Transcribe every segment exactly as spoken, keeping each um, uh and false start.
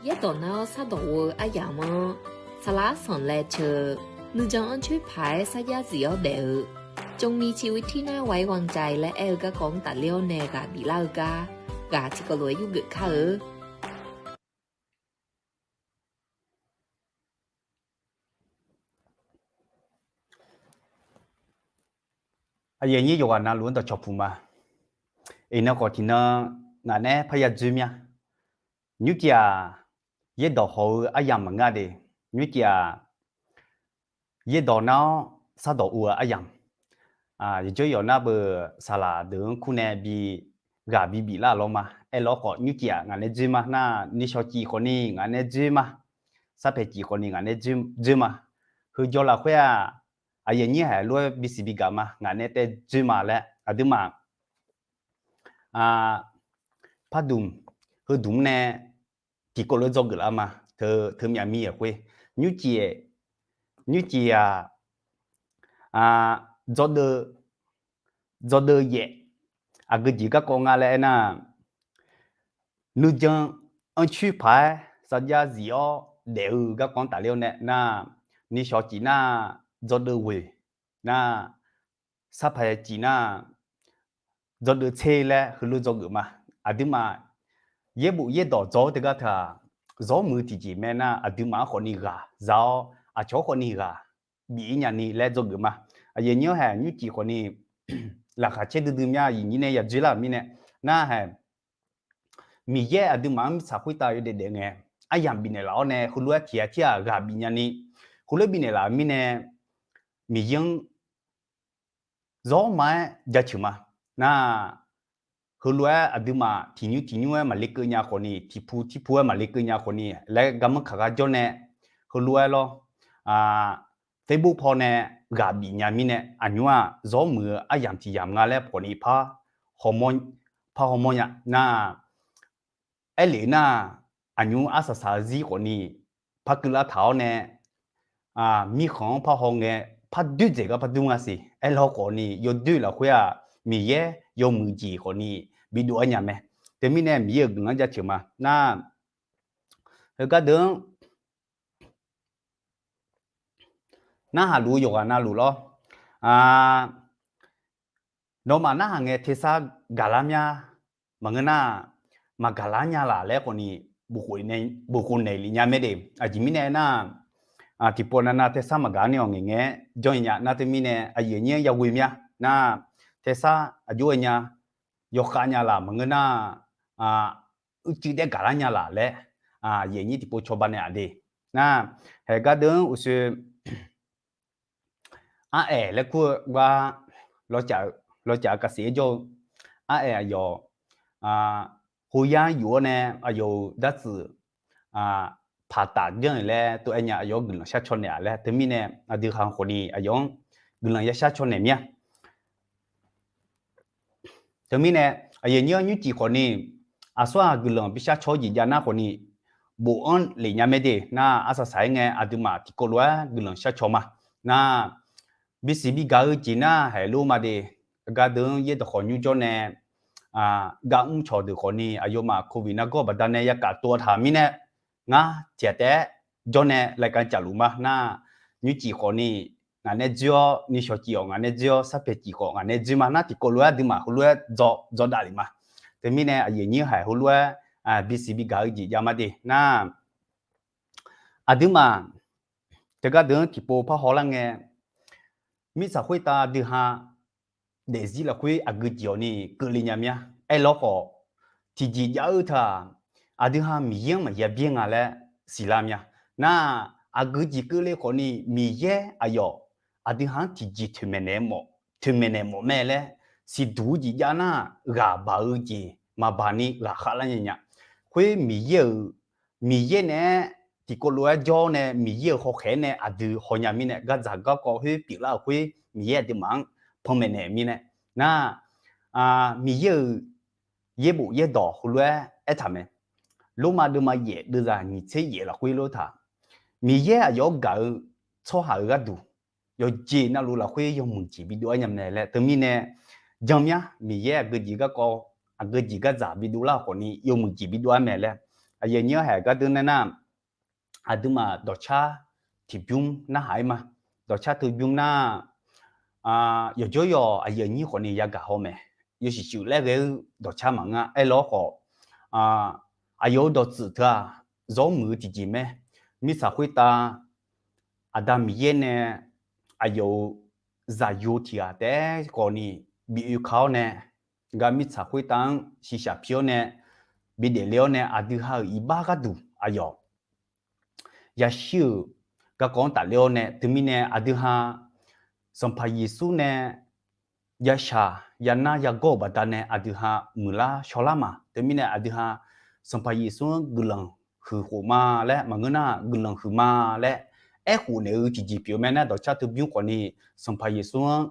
Yaerdawq nar-awr sardawq ov-eu aryamq-anr, saqlaq arsanq laev ceu, nuijan anrcoer paq-aer sarjax zif-awr daef-eu, จงมีชีวิตที่น่าไว้วางใจ laer aer-eu garkawv-anr tafler-awr nae ghaq biflar-eu gar, ghaq tiqkawv lof-aer yurgeuf kar-eu. Aqyuif aqnyir yawqghaq navluf-anr dawqcawq puq ma. Iqnan khawf tiqnan ngaq naeq-aer parya dzoer mya. Nymrcif-aq, yaerdawq haw-eu aryamq maqngeur de. Nymrcif-aq, yaerdawq nar-awr sardawq ov-eu aryamq. Yawqjawr yawq nar beu saqlaq deuq-anr kur nae bi ghaq bi biflar lawr ma. Aerlawr khawf nymrcif-aq ngaq nae dzoer ma nar, nishawq cif khawfni ngaq nae dzoer ma. Sarpaeq cif khawfni ngaq nae dzoer ma. Heujawr lafkhoer-aq, aqyuif aqnyir haiq lof-aer bisiq bigaq ma, ngaq nae taev dzoer ma laer aqduimaf pardmq, heudmq nae tiqkawv lof-aer dzawgeuf lar ma. Teu, teu myaf mir-euq khoer, nymrcif, nymrcif-aq, dzawdeuv, dzawdeuv yaef, aqgeu jeq garkawv nga laer aernar, nuijan anrcoer paq-aer sarjax zif-awr daef-eu garkawv-anr tafler-awr nae nar, nishawq cif nar, dzawdeuv ghoeq nar, sarpaeq cif nar, dzawdeuv tser laer heulof dzawgeuf ma. Aqduimaf yaerbof yaerdawq dzaw-awr teugar teu-aq, zawr muiq-eu tiqjeq mae nar, aqduimaf-anr khawfni ghaq za-awr, aqcawq-anr khawfni ghaq bif-ir nyani laer dzawgeuf ma. Aqyuif aqnyir-anr haeq nymrcif khawfni laqkhaq caer duidui mya. Aqyuif aqnyir nae ya dzoerlar-euq mirnae, nar haeq Miqyaer aqduimaf-anr mirtsaq khoertav yawdaef daef ngae, aryamq bifnaeq laf-awr nae heulof-aer tiq ghaq tir-aq ghaq bif nyani, heulof-aer bifnaeq laf-euq mirnae, Miqyaer-anr zawr ma-aer jaceuq ma. Nar, heulof-aer aqduimaf tiqnymr tiqnymr-aer maqle keuv nya khawfni, tiqpu tirpu-aer maqle keuv nya khawfni laer garmanr kaq gar jawr nae, heulof-aer lawr, Facebook paw nae ghaq bif nya mirnae, aqnymr-aq zawr muiq-eu aryamq tiq yamq nga laer pawqni par hawmawr, par hawmawr nya. Nar, aerlef nar, aqnymr arsaq saq-eu zir khawfni par keuvlar taq-awr nae, mirkhanq-anr par haw ngae, par doer dzaeq gar par dur nga siq. Aerlawr khawfni yawdoer lafkhoer-aq, Miqyaer yawmuiq jeq khawfni bidov-aer nya mae. Teumirnae Miqyaer-euq guiqlanq-anr jaceuq ma. Nar, heugar deuq-anr narhaq luf-eu yawqghaq navluf lawr. Nawmaf narhaq ngae tersar gaqlar mya, maqngeur nar, maqgaqlar nya laf laer khawfni, bof khof naeq lef nya mae de. Aqjeq mirnae aernar, tiqpov navnav tersar maqgaq-anr ni-awq ngaeqngae-aer jawr nya nar teumirnae aqyuif aqnyir-anr yaghoe mya. Nar, tersar aqjox-aer nya, yawkhav nya laf maqngeur nar, uicuiv daer gaqlar nya laf laer, aqyuif aqnyir tiqpov cawba naeq-aq de. Nar, haeq gar deuq-anr uqshoe Araeq laer kur-eu gar, lawcaf-eu kaqsif-aer jawr-eu araeq aqyawf, hoyar yuf-awr nae aqyawf-euq dartsuif paqtaf janr-euq laer tov-aer nya, aqyawf-anr guiqlanq shar caw naeq-a laer teumirnae aqdui khaqhaq khawfni aqyawf-anr guiqlanq yashar caw naeq mir-a. Teumirnae aqyuif aqnyir-anr nymrcif khawfni, aqsur-aq guiqlanq bishar caw-awr jeq jav nar khawfni, bof-anr lef nya mae de. Nar arsaq saq-aer ngae aqduimaf tiqkawv lof-aer guiqlanq shar caw ma. Nar, bisiq bigaq-eu jeq nar haeq lor ma de. Gar deuq-anr yaerdawq khawf nymr jawr nae, gar mr cawq deuq khawfni aqyawfmaf โควิด nargawr baqdanae yakaf tov-a taq mirnae, ngar tiq ghaq taef-aer jawr nae รายการ cafluf ma. Nar, nymrcif khawfni ngaq nae dzoer-awr, nishawq cif-awq ngaq nae dzoer-awr, sarpaeq cif khawf ngaq nae dzoer ma. Nar tiqkawv lof-aer aqduimaf heulof-aer dzaw, dzaw dav lef ma. Teumirnae aqyuif aqnyir haiq heulof-aer bisiq bigaq-eu jeq jav ma de. Nar, aqduimaf teugar deuq-anr tiqpov par hawlar ngae, mirtsaq khoertav dui ha daefzir lafkhoer aqgeu jeq-awq ni keuvle nya mya. Aerlawr khawf, tiqjeq jav-eu teu-aq, aqdui ha Miqyaer-anr maqya byaer nga laer siqlar mya. Nar, aqgeu jeq keuvle khawfni Miqyaer aqyawf aqdui ha-anr tiqjeq toeqmaeq naeq-aer mawf, toeqmaeq naeq mawf mae laer siqduq-eu jeq jav nar, ghaq baq-eu jeq maqbaq ni ghaqkhav lar nya nya. Khoer Miqyaer-euq, Miqyaer naeq-aer tiqkawv lof-aer jawr nae Miqyaer-euq hawkhaeq-aer nae aqdui hawnya mirnae, gardzaq garkawv khoer pyeuflar-euq khoer Miqyaer aqduimaf-anr panmaeq naeq mirnae. Nar, Miqyaer-euq yaerbof yaerdawq heulof-aer aertaq mae. Lormav deuvma yaef deuvzaq nyiq tser yaef lafkhoer lof taq, Miqyaer aqyawf-anr gaq-eu tsawrhaq-euq gharduq yawqjeq navluf lafkhoer yawmuiq jeq bidov-aer nya mae laer teumirnae, janmyar Miqyaer aqgeu jeq garkawv, aqgeu jeq gardzaq bidov lar-euq khawfni yawmuiq jeq bidov-aer mae laer aqyuif aqnyir-anr haeq gardeur nae nar, aqduimaf dawqcar tiqbymr narhaq-ir ma. Dawqcar tiqbymr nar, yawqjawr yawq aqyuif aqnyir khawfni yagaq haw mae. Yawshuif shuif laer ghae-eu dawqcar maqngeur-a. Aerlawr khawf, aqyawf-euq dawqtsuif teu-aq, zawr muiq-eu tiqjeq mae. Mirtsaq khoertav Aqda Miqyaer nae aqyawf-euq zaqyo tiq ghaq taef-aer khawfni bi oeka-awr nae, gar mirtsaq khoertav-anr shiqshaq pi-awr nae, bi daefle-awr nae aqdui ha-euq iqbax gharduq aqyawf yashir-euq garkawv-anr tafler-awr nae, teumirnae aqdui ha Sanqpaq Yeqsur nae yashaq yanar yagawr-euq baqdanae aqdui ha muiqlar shawrlar ma. Teumirnae aqdui ha Sanqpaq Yeqsur-anr guiqlanq huiq khof ma laer maqngeur nar, guiqlanq huiq ma laer aerkhof naeq-eu tiqjeq pyeuf-eu mae nar, dawqcar tiqbymr khawfni Sanqpaq Yeqsur-anr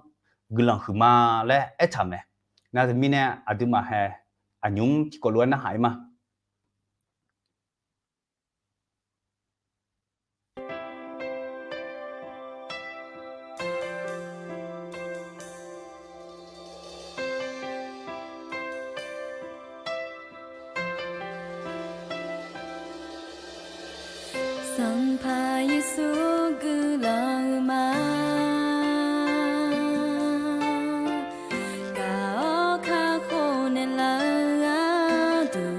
guiqlanq huiq ma laer aertaq mae. Nar teumirnae aqduimaf hae aqnymr tiqkawv lof-aer narhaq-ir ma. Sanqpaq Yeqsur guiqlanq huiq ma. Gaq-awr kakhof naeqlaf-eu gharduq,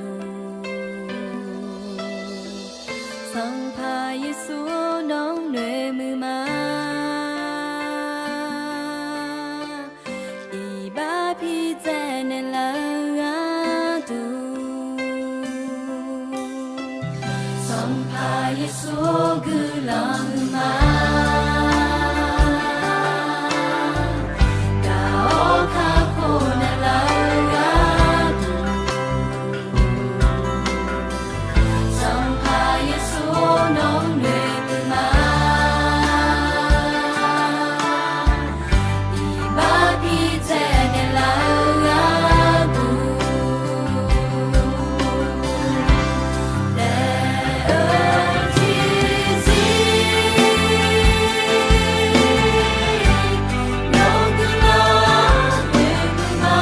Sanqpaq Yeqsur nawq-anr noeqmuiq ma. Iqbax pidzae naeqlaf-eu gharduq, Sanqpaq Yeqsur guiqlanq huiq ma. Gaq-awr kakhof naeqlaf-eu gharduq, Sanqpaq Yeqsur nawq-anr noeqmuiq ma. Iqbax pidzae naeqlaf-eu gharduq, daef-eu tiqzir nawq-eu guiqlanq noeqmuiq ma.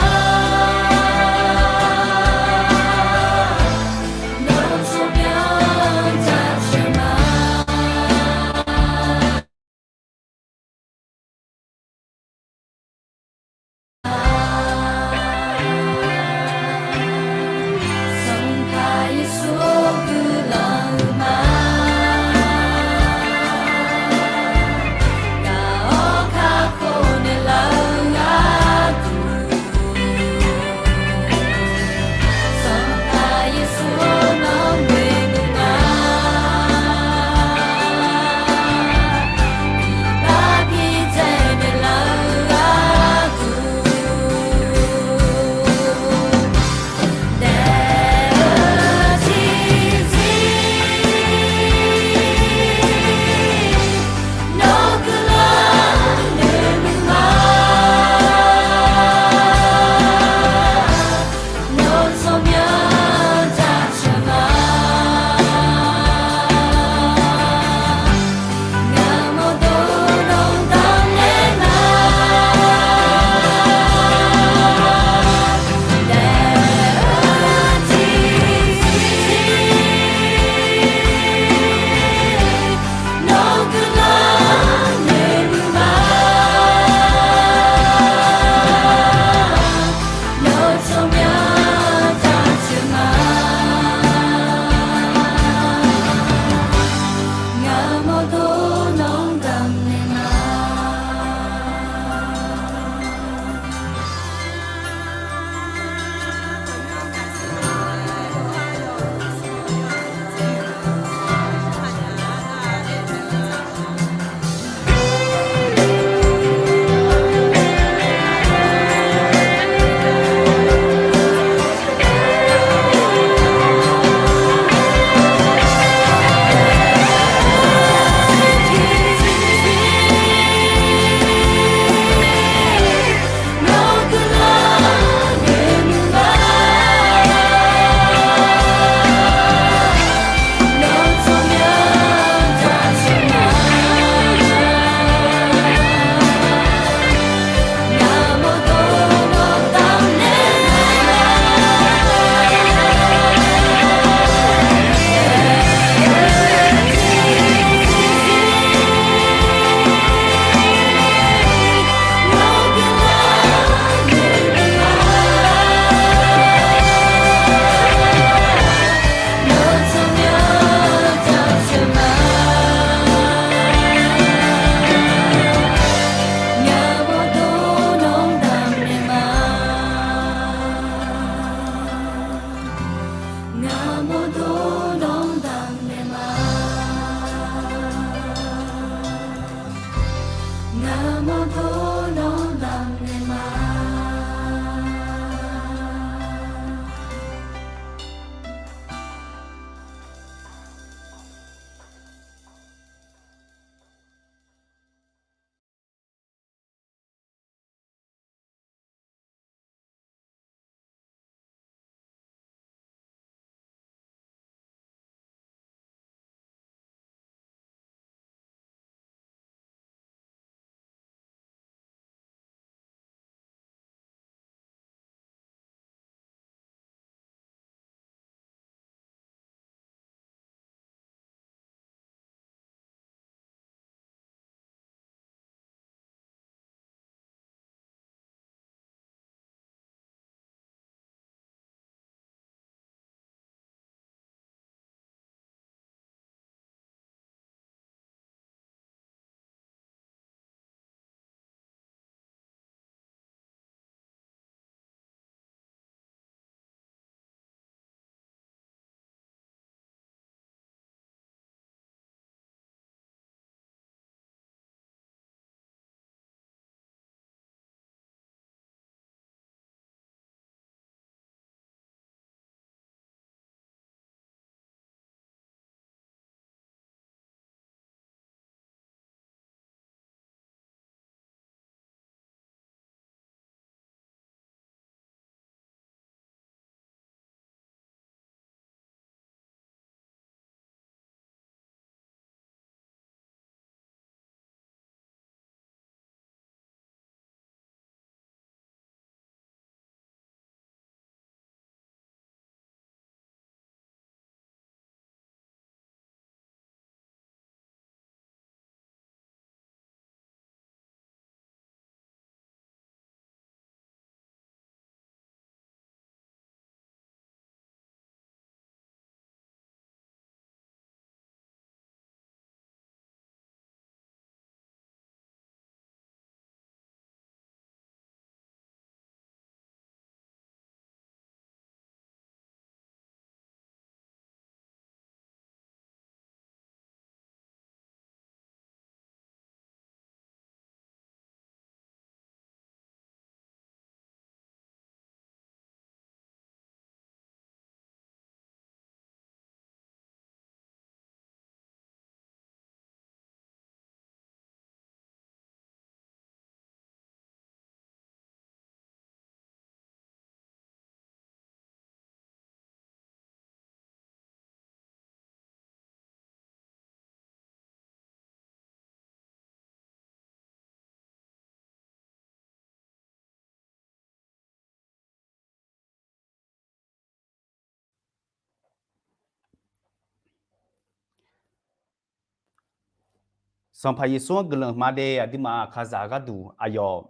Sanqpaq Yeqsur-anr guiqlanq huiqma de. Aqduimaf aqkaqzaq gharduq aqyawf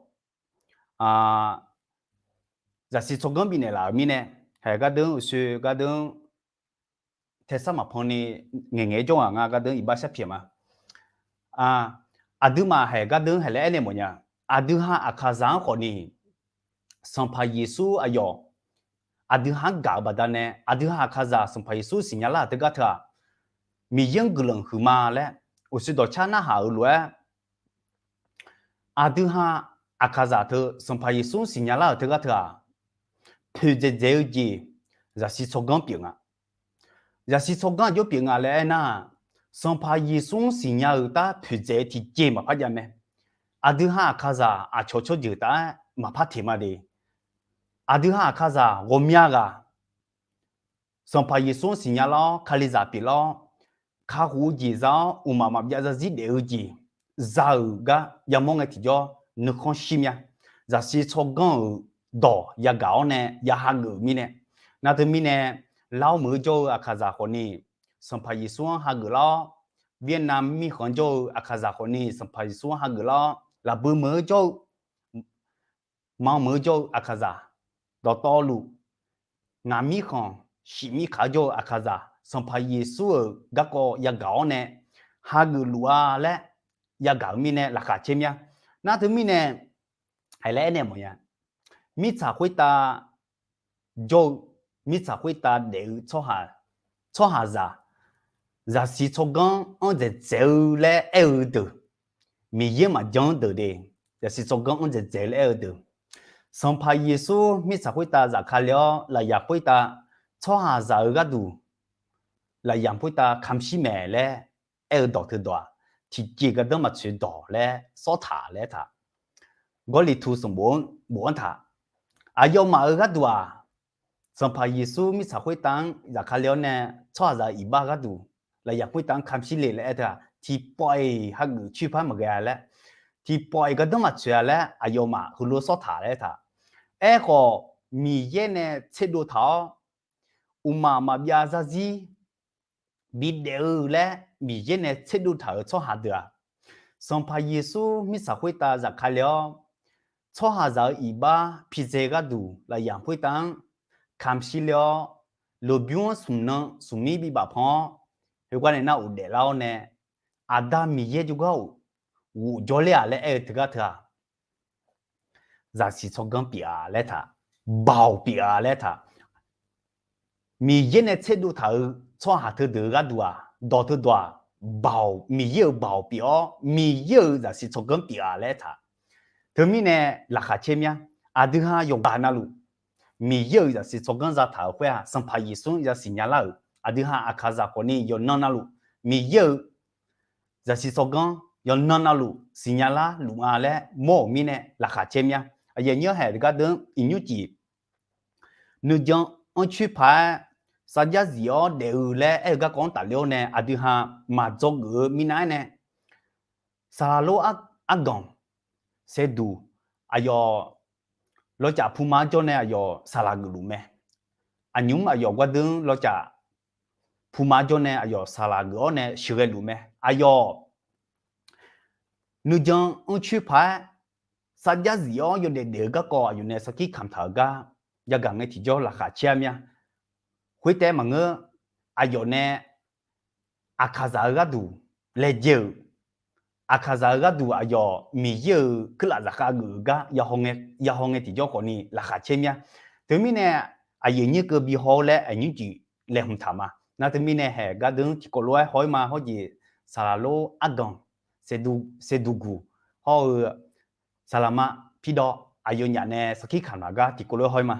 zaqsiq tsawrganr bifnaeq laf-euq mirnae, haeq gardeur uqshoe gardeur taesar maqpan ni ngaeqngaeq-aer jawr ngaq nga gardeur iqbax sharpyaeq ma. Aqduimaf haeq gardeur haeq laer aernaeq mawfnya. Aqdui ha aqkaqzaq-anr khawfni, Sanqpaq Yeqsur aqyawf aqdui ha-anr gaq-eu baqdanae, aqdui ha aqkaqzaq Sanqpaq Yeqsur siqnya lar-euq teugar teu-aq, Miqyaer-anr guiqlanq huiqma laer uqshoe dawqcar narhaq-euq lof-aer, aqdui ha aqkaqzaq teu Sanqpaq Yeqsur-anr siqnya lar-euq teugar teu-aq, poeqdzaeq dzaeq-eu jeq zaqsiq tsawrganr pyeuf nga. Zaqsiq tsawrganr aqjox pyeuf nga laer aernar, Sanqpaq Yeqsur-anr siqnya-euq tar poeqdzaeq-eu tiqjeq maqpar jav mae. Aqdui ha aqkaqzaq aqcawq tsawrjeuq taf-aer maqpar teq ma de. Aqdui ha aqkaqzaq ghawqmya ghaq Sanqpaq Yeqsur-anr siqnya lar-awr, Kalizaq pyeuflar-awr, kakhof-eu jeq za-awr, mqmaq maqbyav zarzir daef-eu jeq za-euq gar yamawr ngae tiqjawr nuikhanr shir mya. Zaqsiq tsawrganr-euq dawq yagaq-awr nae ya hageuf-euq mirnae, nar teumirnae, lar-awr meuq-eu jawr-eu aqkaqzaq khawfni, Sanqpaq Yeqsur-anr hageuf lar-awr, Vietnam mirkhanq jawr-eu aqkaqzaq khawfni, Sanqpaq Yeqsur-anr hageuf lar-awr, lafbui meuq-eu jawr-eu ma meuq-eu jawr-eu aqkaqzaq, dawqtawvluf, ngaq mirkhanq shif mirkaq-eu jawr-eu aqkaqzaq, Sanqpaq Yeqsur-euq garkawv yagaq-awr nae hageuf luf-a laer yagaq-euq mirnae laqkhaq caer mya. Nar teumirnae, haeq laer aernaeq mawfnya. Mirtsaq khoertav jawr-eu, mirtsaq khoertav daef-eu tsawrhaq, tsawrhaqzaq, zaqsiq tsawrganr anr dzaeqdzaeq-eu laer aer-eu deuq, Miqyaer maqjan-anr deuq de, zaqsiq tsawrganr anr dzaeqdzaeq-eu laer aer-eu deuq, Sanqpaq Yeqsur mirtsaq khoertav zafkale-awr lafyaq khoertav tsawrhaqzaq-eu gharduq lafyaq khoertav kamq shir maeq laer aer-eu dawq teudawq-aq, tiqjeq gardanr maqtsoeq dawq laer sawr taq laer taq. Gawrliqtu sanqbof-anr bof-anr taq. Aqyawfmaf-euq gharduq-aq, Sanqpaq Yeqsur mirtsaq khoertav-anr zafkale-awr nae tsawrhaqzaq-eu iqbax gharduq lafyaq khoertav-anr kamq shir le laer aer teu-aq, tiqpawf-iq hageuf coer par maqghae-a laer, tiqpawf-iq gardanr maqtsoeq-a laer aqyawfmaf heulof sawr taq laer taq. Aerkhawf, Miqyaer nae tserdov taq-awr, mqmaq maqbyav zarzir bidaef-eu laer Miqyaer nae tserdov taq-euq tsawrhaq deuq-aq, Sanqpaq Yeqsur mirtsaq khoertav zafkale-awr, tsawrhaqzaq-eu iqbax pidzae gharduq lafyaq khoertav-anr kamq shir le-awr, lmqbymr-anr smq nan smq mir bibaf pan-awr, khoergar nae nar ghofdaef lar-awr nae, Aqda Miqyaer jawrgar-euq ghof jawrler-aq laer aer-eu teugar teu-aq, zaqsiq tsawrganr pyeuf-a laer taq, baoq pyeuf-a laer taq. Miqyaer nae tserdov taq-euq tsawrhaq teudeuq-eu gharduq-aq, dawq teudawq-aq, baoq, Miqyaer-euq baoq pyeuf-awr, Miqyaer-euq zaqsiq tsawrganr pyeuf-a laer taq. Teumirnae laqkhaq caer mya. Aqdui ha yawqghaq navluf, Miqyaer-euq zaqsiq tsawrganr zataq-euq khoer-aq, Sanqpaq Yeqsur-anr yasiq nya lar-euq, aqdui ha aqkaqzaq khawfni yawqnan navluf, Miqyaer-euq zaqsiq tsawrganr yawqnan navluf siqnya lar luf nga laer mawr-euq mirnae laqkhaq caer mya. Aqyuif aqnyir haeq deuq gardeur iqnymr cif, nuijan anrcoer paq-aer sarjax zif-awr daef-eu laer aer-eu garkawv-anr tafler-awr nae aqdui ha maqdzawgeuf-eu minav-aer nae, saqlaq lor arganq saevduq, aqyawf lawcaf puma-anr jawr nae aqyawf saqlaq geufluf mae. Aqnymr aqyawf gardeur-anr lawcaf puma-anr jawr nae aqyawf saqlaq geuf-awr nae sheuqghae luf mae. Aqyawf nuijan anrcoer paq-aer sarjax zif-awr yawdaef daef-eu garkawv aqyawf nae sarkir kamq taq-euq gar yagaq ngae tiqjawr laqkhaq caer-a mya. Khoertaef maqngeur, aqyawf nae aqkaqzaq-eu gharduq laejae-euq, aqkaqzaq-eu gharduq aqyawf Miqyaer-euq kuirlaf zaqkhav geuf-euq gar yahaw ngae tiqjawr khawfni laqkhaq caer mya. Teumirnae aqyuif aqnyir keuv bihaw-awr laer aqnymr cif laeqhmq taq ma. Nar teumirnae haeq gardeur tiqkawv lof-aer haw-ir ma. Hawr jeq saqlaq lor arganq saevduq guq hawr-eu saqlaqma pirdawv aqyawfnyaf nae sarkir kamq laf gar tiqkawv lof-aer haw-ir ma.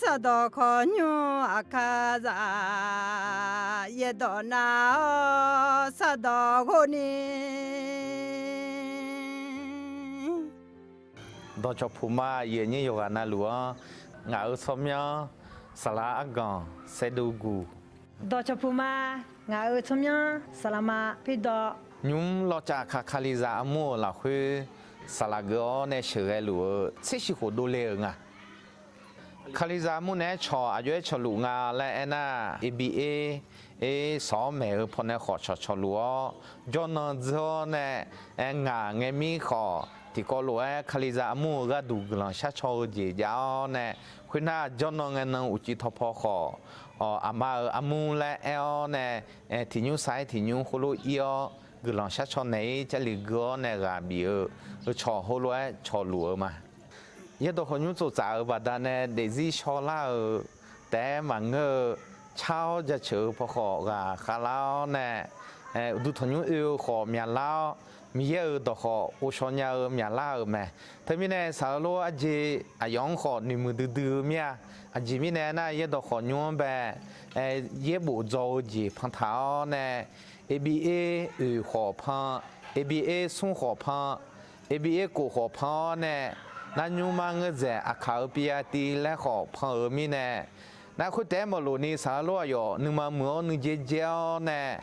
Saqdawq khawqnymr aqkaqzaq yaerdawq nav-awr saqdawq ghov ni, dawqcawq puq ma aqyuif aqnyir yawqghaq navluf-anr, ngaq-euq tsawrmyanr saqlaq arganq saevduq guq. Dawqcawq puq ma, ngaq-euq tsawrmyanr saqlaqma pirdawv. Nymr lawcaf aqkaq Kalizaq armur-euq lafkhoer saqlaq geuf-awr nae sheuqghae luf-eu tser shif khof dovle-euq nga. Kalizaq mur naeq-aer cawq aqjox-aer cawqluf nga laer aernar, aba, sawq-awr maeq-eu pawnae khawf cawqcawq luf-awr, jawrnan dzeur-awr nae, ngaq ngae mir khawf tiqkawv lof-aer Kalizaq armur-eu gharduq guiqlanq sharcaw-eu jeq jav-awr nae, khoernar jawrnan ngae nan uqcif tawqpaw khawf, aqma-euq armur laer aer-awr nae, tiqnymr sar-aer tiqnymr khoerlof ir-awr guiqlanq sharcaw naeq-ir Jarlif gui-awr nae ghaq bif-eu, cawq heulof-aer cawqluf-eu ma. Yaerdawq khawqnymr tsoftsaf-euq baqdanae daefzir shawrlar-euq taef-aer maqngeur-eu, car-awr jaceuq-eu paw khawf ghaq khavlar-awr nae, uqduq tanqnymr oe-eu khawf myaqlar-awr, Miqyaer-euq dawq khawf ghovshaw nya-eu myaqlar-euq mae. Teumirnae saqlaq lof arjeq aqyawf-anr khawf noeqmuiq duidui-eu mir-a. Aqjeq mirnae aernar, yaerdawq khawqnymr-anr bae yaerbof dzaw-eu jeq pantaq-awr nae, aba oeq khawf pan, aba smr khawf pan, aba kof khawf pan-awr nae, narnymr mar ngeur dzaeq aqkaq-euq piav tiv laer khawf pan-euq mirnae, nar khoertaef-aer maqlof ni saqlaq lof aqyawf nuima muiq-awr nuijae jae-awr nae,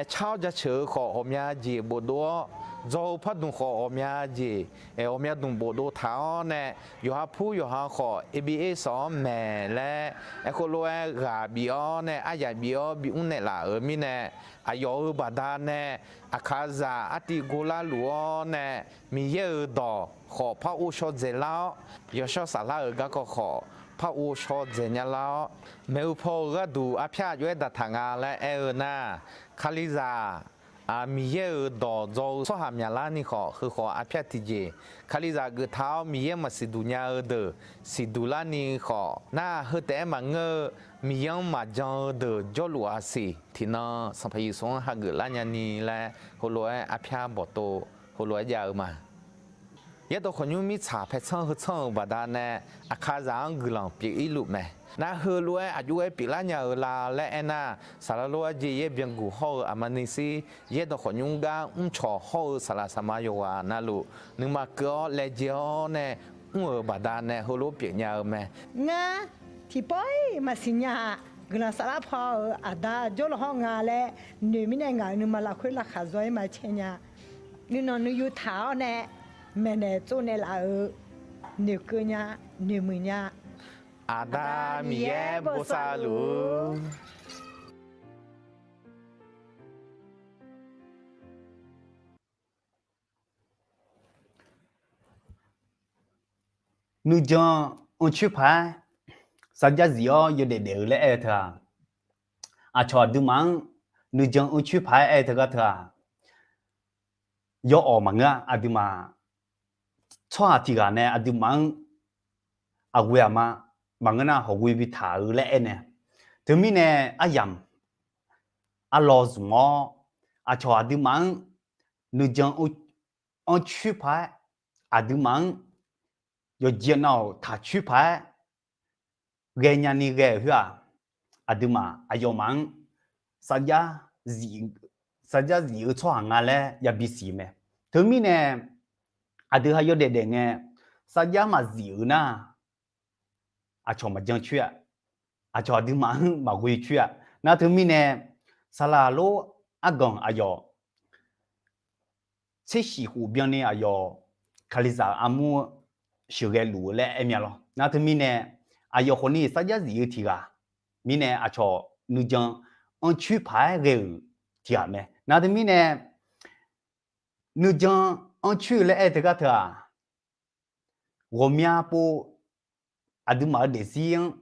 car-awr jaceuq-eu khawf ghawqmya jeq bofdov-awr, dzaw-eu pardmq khawf ghawqmya jeq, ghawqmya dmq bofdov taq-awr nae, yawqha pur yawqha khawf aba sawq-anr maeq laer, aerkhawf lof-aer ghaq bif-awr nae aryaq bif-awr bimr naeqlaf-euq mirnae, aqyawf-euq baqdanae aqkaqzaq artiv govlar luf-awr nae, Miqyaer-euq dawq khawf par ghovshaw dzaeqlar-awr, yawshawr saflar-euq garkawv khawf par ghovshaw dzaeq nya lar-awr, maeq-eu paw-eu gharduq arpyar aqjox-aer daqtaq nga laer aer-eu nar, Kalizaq, Miqyaer-euq dawq dzaw-eu tsawrhaq myaqlar ni khawf, heu khawf arpyar tiqjeq, Kalizaq geuftaq-awr Miqyaer maqsiqduq nya-eu deuq siqduq larni khawf, nar heu taef-aer maqngeur-eu, Miqyaer-anr maqjan-eu deuq jawrluf-aq siq. Tiqnan Sanqpaq Yeqsur-anr hageuf lar nyani laer heulof-aer arpyar bawqtov heulof-aer jav-eu ma. Yaerdawq khawqnymr mirtsaq paertsanr heu tsanr-euq baqdanae, aqkaqzaq-anr guiqlanq pyeuf-ir luf mae. Nar heulof-aer aqjox-aer pyeuflar nya-eu la laer aernar, saqlaq lof arjeq yaer byanguq hawr-eu aqmani shir, yaerdawq khawqnymr gar mrcawq hawr-eu saqlaq saqma yawqghaq navluf, nuima keuv-awr laejae-awr nae mr-euq baqdanae heulof pyeuf nya-eu mae. Ngar tiqpawf-iq maqsiq nya-aq, guiqlanq saflar paw-euq aqda jawrluf hawr nga laer noeq mirnae ngaq-euq nuima lafkhoer laqkhaq zaw-aer maqcae nya. Nuinanq nuiyu taq-awr nae maeqnaeq tsovnaeq laf-euq noeqkeuv nya, noeqmuiq nya. Aqda Miqyaer bosav luf-ur. Nuijan anrcoer paq-aer sarjax zif-awr yawdaef daef-eu laer aer-eu teu-aq, aqcawq aqduimaf-anr nuijan anrcoer paq-aer aer-eu teu gar teu-aq, yawawq maqngeur-a. Aqduimaf tsawrhaq tiq ghaq nae aqduimaf-anr aqghoe aqma maqngeur nar hawqghoe bitaq-eu laer aer nae, teumirnae aryamq arlawr zmq-awr, aqcawq aqduimaf-anr nuijan anrcoer paq-aer, aqduimaf-anr yawqjeq nav-awq taqcoer paq-aer ghaenya ni ghae-euq khoer-aq, aqduimaf aqyawfmaf-anr sarjax zif-eu tsawrhaq nga laer yabi siq mae. Teumirnae aqdui ha yawdaef daef ngae sarjax maqzif-euq nar, aqcawq maqjan coer-a. Aqcawq aqduimaf-anr maqghoe coer-a. Nar teumirnae saqlaq lof arganq aqyawf tsershiq khof byanni aqyawf Kalizaq-euq armur sheuqghae luf-eu laer aer mya lawr. Nar teumirnae aqyawf khawfni sarjax zif-eu tiq ghaq mirnae aqcawq nuijan anrcoer paq-aer ghae-euq tiq ghaq mae. Nar teumirnae nuijan anrcoer-eu laer aer-eu teu gar teu-aq, ghawqmya pov aqduimaf-euq daefzir-anr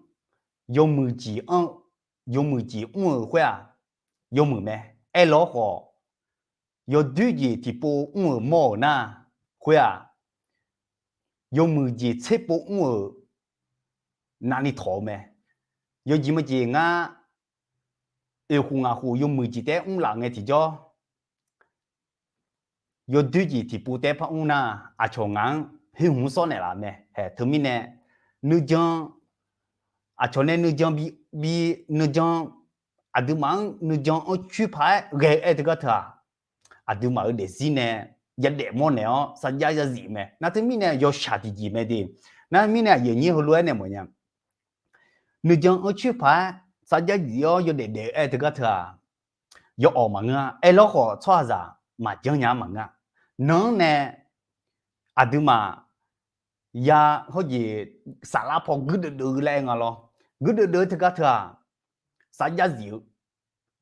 yawmuiq jeq anr-eu, yawmuiq jeq mr-euq khoer-aq, yawmuiq mae. Aerlawr khawf, yawdoer jeq tiqpov mr-euq mawr-euq nar khoer-aq, yawmuiq jeq tserpov mr-euq navni tawq-eu mae. Yawjeq maqjeq ngar oeq khof ngaq khof yawmuiq jeq taef-aer mrlaf ngae tiqjawr, yawdoer jeq tiqpov taef-aer par mr nar, aqcawq ngaq-anr hoer hmq sawr naeqlaf mae. Hae, teumirnae nuijan, aqcawq nae nuijan bi, bi nuijan, aqduimaf-anr nuijan anrcoer paq-aer ghae-eu aer-eu teu gar teu-aq, aqduimaf-euq daefzir nae yadaef mawrnaeq-awr sarjax yarzif mae. Nar teumirnae yawshaq tiqjeq mae de. Nar mirnae aqyuif aqnyir heulof-aer nae mawfnya, nuijan anrcoer paq-aer sarjax zif-awr yawdaef daef-eu aer-eu teu gar teu-aq, yawawq maqngeur-a. Aerlawr khawf tsawrhaqzaq maqjanr nya-a maqngeur-a. Nan-anr nae aqduimaf ya hawjeq saflar paw guirdeuv deuv-eu laer aer nga lawr. Guirdeuv deuv-eu teugar teu-aq, sarjax zif-eu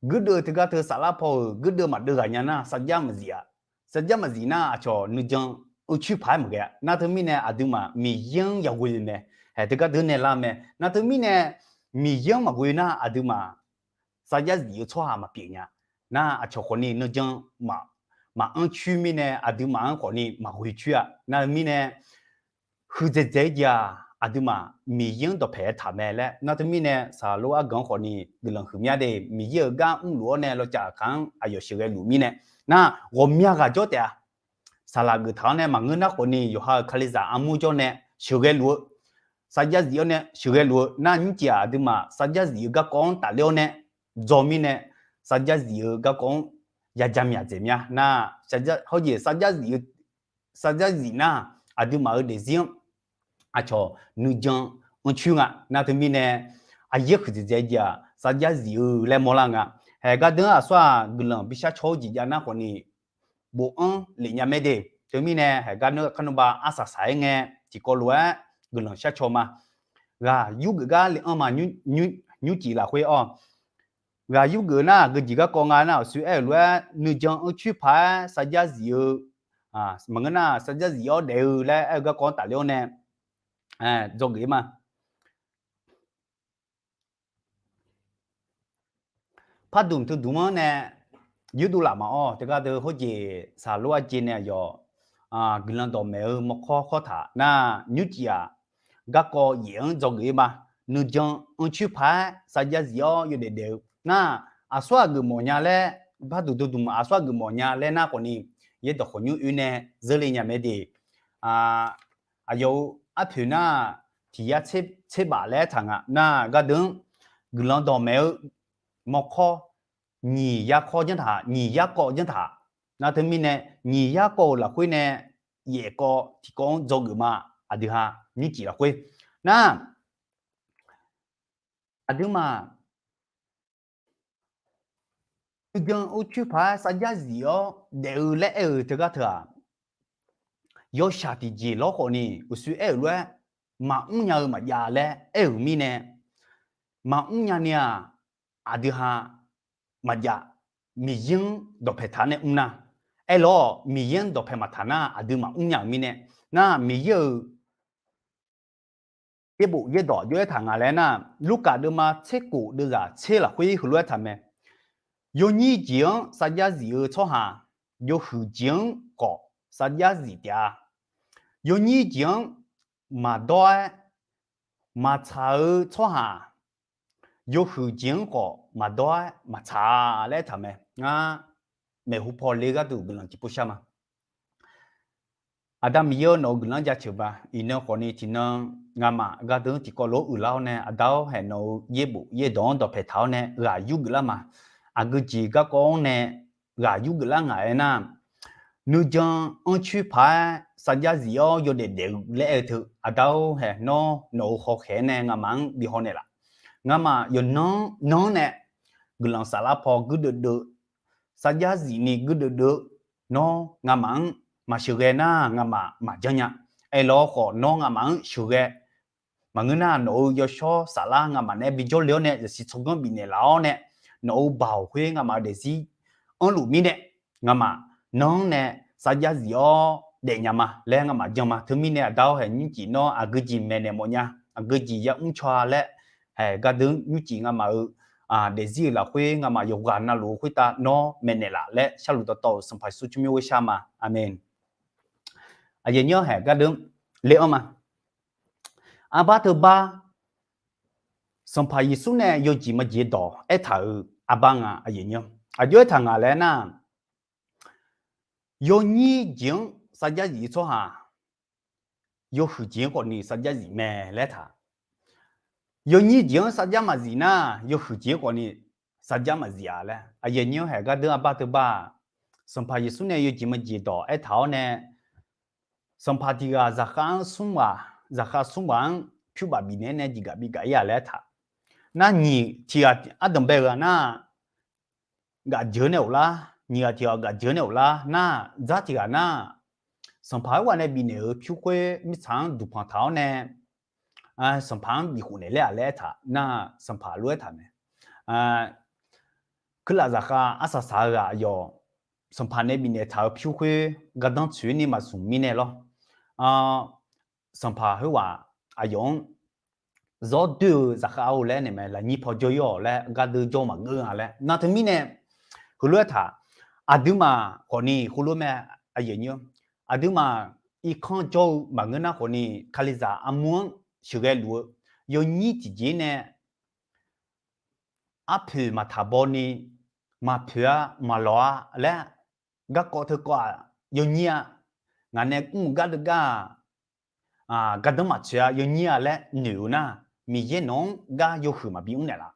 guirdeuv teugar teu saflar paw-euq guirdeuv maqdeuv ghaq nya nar sarjax maqzif-a. Sarjax maqzif nar aqcawq nuijan-anr coer paq-aer maqghae-a. Nar teumirnae aqduimaf Miqyaer-anr yaghoe-eu mae. Haeq teugar deuq nae lar mae. Nar teumirnae Miqyaer-anr maqghoe nar aqduimaf sarjax zif-eu tsawrhaq maqpyeuf nya. Nar aqcawq khawfni nuijan maqanr coer mirnae aqduimaf-anr khawfni maqghoe coer-a. Nar teumirnae huiqdzaeq dzaeq-eu jeq-aq, aqduimaf Miqyaer-anr dawqpaeq-aer taq mae laer nar teumirnae saqlor arganq-anr khawfni guiqlanq huiq mya de. Miqyaer-euq gar mrluf-awr nae lawqcaf kaq-anr aqyawf sheuqghae luf mirnae, nar ghawqmya ghaq jawr taef-a. Saqlaq geuf taq-awr nae maqngeur nar khawfni yawqha-euq Kalizaq armur jawr nae sheuqghae luf-eu, sarjax zif-awr nae sheuqghae luf-eu nar nymrcif-aq aqduimaf sarjax zif-eu garkawv-anr tafler-awr nae dzaw mirnae, sarjax zif-eu garkawv-anr yaja myaq dzaeq mya nar, hawjeq sarjax zif-eu sarjax zif nar aqduimaf-euq daefzir-anr aqcawq nuijan-anr coer nga. Nar teumirnae aqyaer huiqdzaeq dzaeq-eu jeq-aq sarjax zif-eu laer mawrlar nga. Haeq gardeuq-anr aqsur-aq guiqlanq bishar caw-eu jeq jav nar khawfni bofanr lef nya mae de. Teumirnae haeq gardeuq kharnawba arsaq saq-aer ngae tiqkawv lof-aer guiqlanq shar caw ma. Ghaq yurgeuf gar le-anr ma, nymrcif lafkhoer-awr ghaq yurgeuf nar aqgeu jeq garkawv nga nar aqsur aer-euq lof-aer nuijan-anr coer paq-aer sarjax zif-eu maqngeur nar sarjax zif-awr daef-eu laer aer-eu garkawv-anr tafler-awr nae dzawgeuf-ir ma. Pardmq teudmq-anr nae yurdov laf maqawr teugar deuq hawjeq saqlor arjeq nae aqyawf guiqlanq dawqmaeq-eu mawrkawr khawr taq nar nymrcif-aq garkawv yaef-anr dzawgeuf-ir ma. Nuijan-anr coer paq-aer sarjax zif-awr yawdaef daef-eu nar aqsur aqgeuf mawf nya laer, pardmq teudmq aqsur aqgeuf mawf nya laer nar khawfni yaerdawq khawqnymr oe nae zeurle nya mae de. Aqyawf-euq arpoeq nar tiq yar tserbaf laer aertaq nga nar gardeuq-anr guiqlanq dawqmaeq-eu mawrkawr nyiq yar kawv janr taq, nyiq yar kawv janr taq. Nar teumirnae nyiq yar kawv-euq lafkhoer nae yaef kawv tiqkawv-anr dzawgeuf ma. Aqdui ha nymrcif lafkhoer nar aqduimaf nuijan-anr coer paq-aer sarjax zif-awr daef-eu laer aer-eu teugar teu-aq, yawshaq tiqjeq lawr khawfni uqshoe aer-euq lof-aer maqmr nya-eu maqjav laer aer-euq mirnae, maqmr nya ni-aq, aqdui ha maqjav. Miqyaer-anr dawqpaeq taq-awr nae mr nar, aerlawr Miqyaer-anr dawqpaeq maqtaq nar aqdui maqmr nya-euq mirnae, nar Miqyaer-euq yaerbof yaerdawq jov-aer taq nga laer nar, Lurkaf deuvma tser kof deuvzaq tser lafkhoer heulof-aer taq mae. Yawnyir jeq-anr sarjax zif-eu tsawrhaq, yawhuiq jeq-anr khawf sarjax zif taef-a. Yawnyir jeq-anr maqdawr-aer maqtsaq-eu tsawrhaq, yawhuiq jeq-anr khawf maqdawr-aer maqtsaq-a laer aertaq mae. Ngar maeqhu paw le gharduq guiqlanq tiqpov shar ma. Aqda Miqyaer-awr, nawq-euq guiqlanq jaceuq ba. Iqnan khawfni tiqnan ngamaf gardeuq-anr tiqkawv lof-aer uiqlar-awr nae, Aqda-awr, haeq nawq-euq yaerbof yaerdawq-anr dawqpaeq taq-awr nae ghaq yurgeuf lar ma. Aqgeu jeq garkawv-anr nae ghaq yurgeuf lar ngaq-aer nar, nuijan-anr coer paq-aer sarjax zif-awr yawdaef daef-eu laer aer-eu teu, Aqda-or, haeq nawr nawq-euq hawkhaeq-aer nae ngamaf-anr bi haw naeqlaf. Ngamaf yawqnan-anr nan-anr nae guiqlanq saflar paw guirdeuv deuv, sarjax zifni guirdeuv deuv, nawr ngamaf-anr maqsheuqghae nar ngamaf maqjanr nya. Aerlawr khawf nawr ngamaf-anr sheuqghae. Maqngeur nar nawq-euq yawshawr saflar ngamaf naeq-aer bijawr le-awr nae zaqsiq tsawrganr bifnaeq laf-awr nae, nawq-euq baoq khoer ngamaf-euq daefzir anrluf mirnae, ngamaf nan-anr nae sarjax zif-awr daefnya ma laer ngamaf jan ma. Teumirnae Aqda-or, haeq nymrcif nawr aqgeu jeq maeqnaeq mawfnya, aqgeu jeq yamr caw-a laer, haeq gardeuq nymrcif ngamaf-euq daefzir-euq lafkhoer ngamaf yawqghaq navluf-eu khoertav nawr maeqnaeq laf laer sharluf dawqtawv-euq Sanqpaq Yeqsur tsawrmyanr ghoer shar ma. Aqmeq. Aqyuif aqnyir-awr, haeq gardeuq le-anr ma. Arbar teubar Sanqpaq Yeqsur nae yawjeq majeq dawq aertaq-euq arbar nga. Aqjox aertaq ngaq laer nar, yawnyir jeq-anr sarjax zif-eu tsawrhaq, yawhuiq jeq-anr khawfni sarjax zif mae laer taq. Yawnyir jeq-anr sarjax maqzif nar, yawhuiq jeq-anr khawfni sarjax maqzif-a laer. Aqyuif aqnyir-awr, haeq gardeuq arbar teubar-aq, Sanqpaq Yeqsur nae yawjeq majeq dawq aertaq-awr nae, sanqpaq tiq ghaq zaqkhav-anr smr ghaq, zaqkhav smr ghaq-anr pyur baf bifnaeq-aer nae jeqgaq bigaq-ir-a laer aertaq. Nar nyiq tiq ghaq ardanq bae-eu ghaq nar, gaf jeuq nae ghoflar, nyiq ghaq tiq ghaq gaf jeuq nae ghoflar nar, dzar tiq ghaq nar, Sanqpaq khoerghaq nae bifnaeq-euq pyur khoer mirtsaq-anr duqpanq taq-awr nae, sanqpaq-anr bifkhof naeq ler-aq laer aertaq nar, sanqpaq lof-aer taq mae. Kuirlaf zaqkhav arsaq saq-eu ghaq aqyawf, sanqpaq nae bifnaeq taq-euq pyur khoer gardanr tsoeq ni maqzmq mirnae lawr. Sanqpaq khoerghaq aqyawf-anr zawr doer-eu zaqkhav-or laer naeq mae, lafnyir paw jawr-ir-awq laer, gardeuv jawr maqgeur-a laer. Nar teumirnae heulof-aer taq, aqduimaf khawfni khoerlof mae, aqyuif aqnyir-awr, aqduimaf irkanr jawr-eu maqngeur nar khawfni, Kalizaq armur-anr sheuqghae luf-eu yawnyir tiqjeq nae arpoeq maqtaq baw ni, maqpoeq-a, maqlawq-a laer, garkawv teukawv-aq yawnyir-a, ngaq nae mr-eu gardeuv gar-aq, gardanr maqtsoeq-a yawnyir-a laer noeq-eu nar, Miqyaer nawq-anr gar yawhuiq maqbi mr naeqlaf.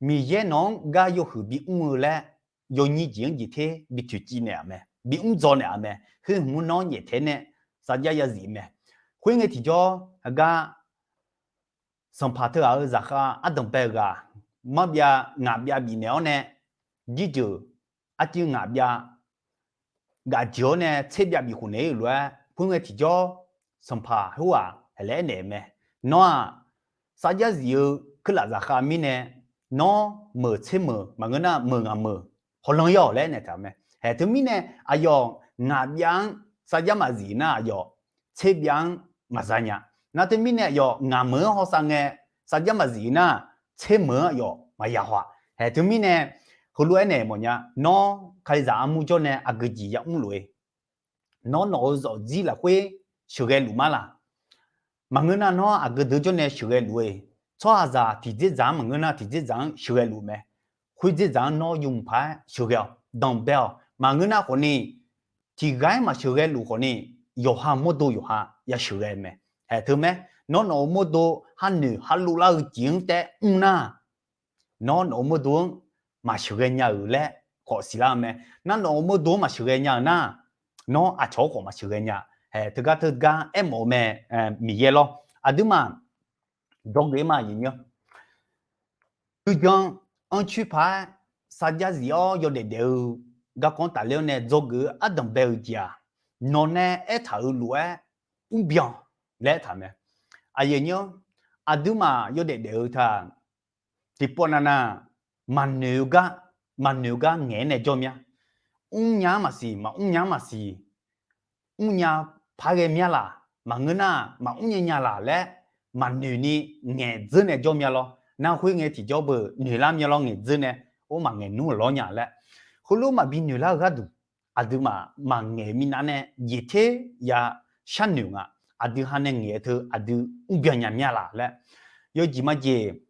Miqyaer nawq-anr gar yawhuiq bimr-eu laer, yawnyir jeq-anr jeq ter bi toeqciv naeq-aq mae, bimr dzaw naeq-aq mae. Khoer hmq-anr nawr nyaeftaeq nae sarjax yazif mae. Khoerngae tiqjawr heugar sanqpaq teughaq-euq zaqkhav ardanqbae-eu ghaq marbyav ngaq byav bifnaeq-awr nae, jirjeuq arcuiv ngaq byav gafjeuq-awr nae tserbyav bifkhof naeq-ir-euq lof-aer, khoerngae tiqjawr sanqpaq khoerghaq haiq laer aernaeq-eu mae. Nawr-aq, sarjax zif-eu kuirlaf zaqkhav mirnae, nawr meuq tser meuq maqngeur nar meuq ngaq meuq hawlan-ir-awq laer aernaeq taq-eu mae. Haeq teumirnae aqyawf ngaq byav-anr sarjax maqzif nar aqyawf tserbyav-anr maqza nya. Nar teumirnae aqyawf ngaq meuq-anr hawsav ngae sarjax maqzif nar, tser meuq-anr aqyawf maqya haw-aq. Haeq teumirnae heulof-aer naeq mawfnya, nawr Kalizaq armur jawr nae aqgeu jeq yamr lof-eu, nawr nawq-euq zawqjir lafkhoer sheuqghae luf mar laq. Maqngeur nar nawr aqgeu deuq jawr nae sheuqghae luf-eu, tsawrhaqzaq tiqdzerdzaq-anr maqngeur nar tiqdzerdzaq-anr sheuqghae luf mae. Khoerdzer dzaq-anr nawr yawmuiq paq-aer sheuqghae-awq, danqbae-awq. Maqngeur nar khawfni, tiqghaq-aer maqsheuqghae luf khawfni, yawqha mawrdo yawqha ya sheuqghae mae. Haeq teumae, nawr nawq-euq mawrdo ha noeq ha lov lar-eu jeq-anr taef mr nar, nawr nawq-euq mawrdo-anr maqsheuqghae nya-euq laer khawf siqlar-eu mae. Nar nawq-euq mawrdo-anr maqsheuqghae nya-euq nar, nawr aqcawq-anr khawf maqsheuqghae nya. Haeq teugar teugar aermawf-eu mae, Miqyaer lawr. Aqduimaf dzawgeuf-ir ma aqyuif aqnyir-awr, nuijan anrcoer paq-aer sarjax zif-awr yawdaef daef-eu garkawv-anr tafler-awr nae dzawgeuf-eu ardanqbae-eu jeq-aq, nawq nae aertaq-euq lof-aer mrbyan laer aertaq mae. Aqyuif aqnyir-awr, aqduimaf yawdaef daef-eu taq, tiqpawf navnav maqnoeq-eu gar, maqnoeq-eu gar ngaeq-aer nae jawr mya. Mrnya-anr maqsiq, maqmrnya-anr maqsiq, mrnya par ghae mya laq, maqngeur nar maqmr nya nya laq laer maqnoeq ni ngaeq dzeur nae jawr mya lawr. Nar khoerngae tiqjawr beu noeqlar mya lawr ngaeq dzeur nae, or maqngaeq nmr-euq lawr nya laer. Heulof maqbi noeqlar-eu gharduq, aqduimaf maqngaeq minav nae jeq ter ya sharnoeq nga. Aqdui ha nae ngaeq-eu teu aqdui mrbyan nya mya laq laer. Yawjeq majeq,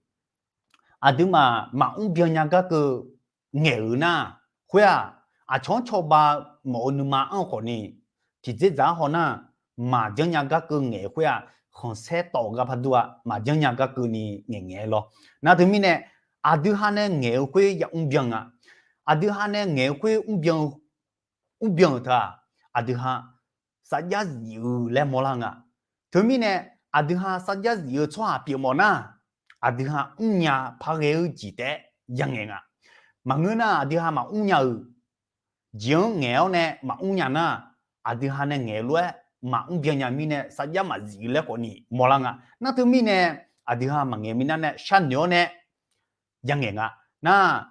aqduimaf maqmr byan nya gar keuv ngaeq-euq nar, khoer-aq, aqcawq-anr cawba mawf-eu nuima anr-eu khawfni, tiqdzerdzaq-anr haw nar, maqjanr nya gar keuv ngaeq-eu khoer-aq, khanqsaer tawf-eu gar par dur-a, maqjanr nya gar keuvni ngaeqngaeq-aer lawr. Nar teumirnae, aqdui ha nae ngaeq-eu khoer ya mrbyan nga. Aqdui ha nae ngaeq-eu khoer mrbyan-eu teu-aq, aqdui ha sarjax zif-eu laer mawrlar nga. Teumirnae, aqdui ha sarjax zif-eu tsawrhaq pyeufmawf nar, aqdui ha mrnya par ghae-eu jeq taef-aer yangaeq nga. Maqngeur nar aqdui ha maqmr nya-euq jeq-anr ngaeq-awr nae maqmr nya nar, aqdui ha nae ngaeq-eu lof-aer maqmr byan nya mirnae sarjax maqzif-eu laer khawfni mawrlar nga. Nar teumirnae, aqdui ha maqngaeq minav nae sharnoeq-awr nae yangaeq nga. Nar,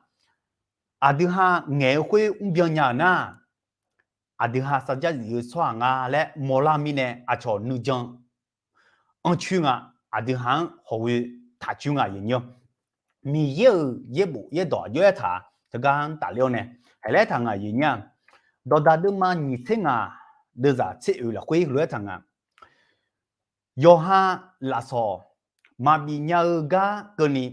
aqdui ha ngaeq-eu khoer mrbyan nya-euq nar, aqdui ha sarjax zif-eu tsawrhaq nga laer mawrlar mirnae aqcawq nuijan anrcoer nga. Aqdui ha-anr hawghoe taqcoer nga aqyuif aqnyir-awr. Miqyaer-euq yaerbof yaerdawq aqjox-aer taq teugar-anr tafler-awr nae, haiq laer taq nga aqyuif aqnyir-aq, dawqdaq deuvma nyiq tser ngaq deuvzaq tser oeq lafkhoer lof-aer taq nga. Yawqha lafsawq maqbif nya-eu gar keuvni,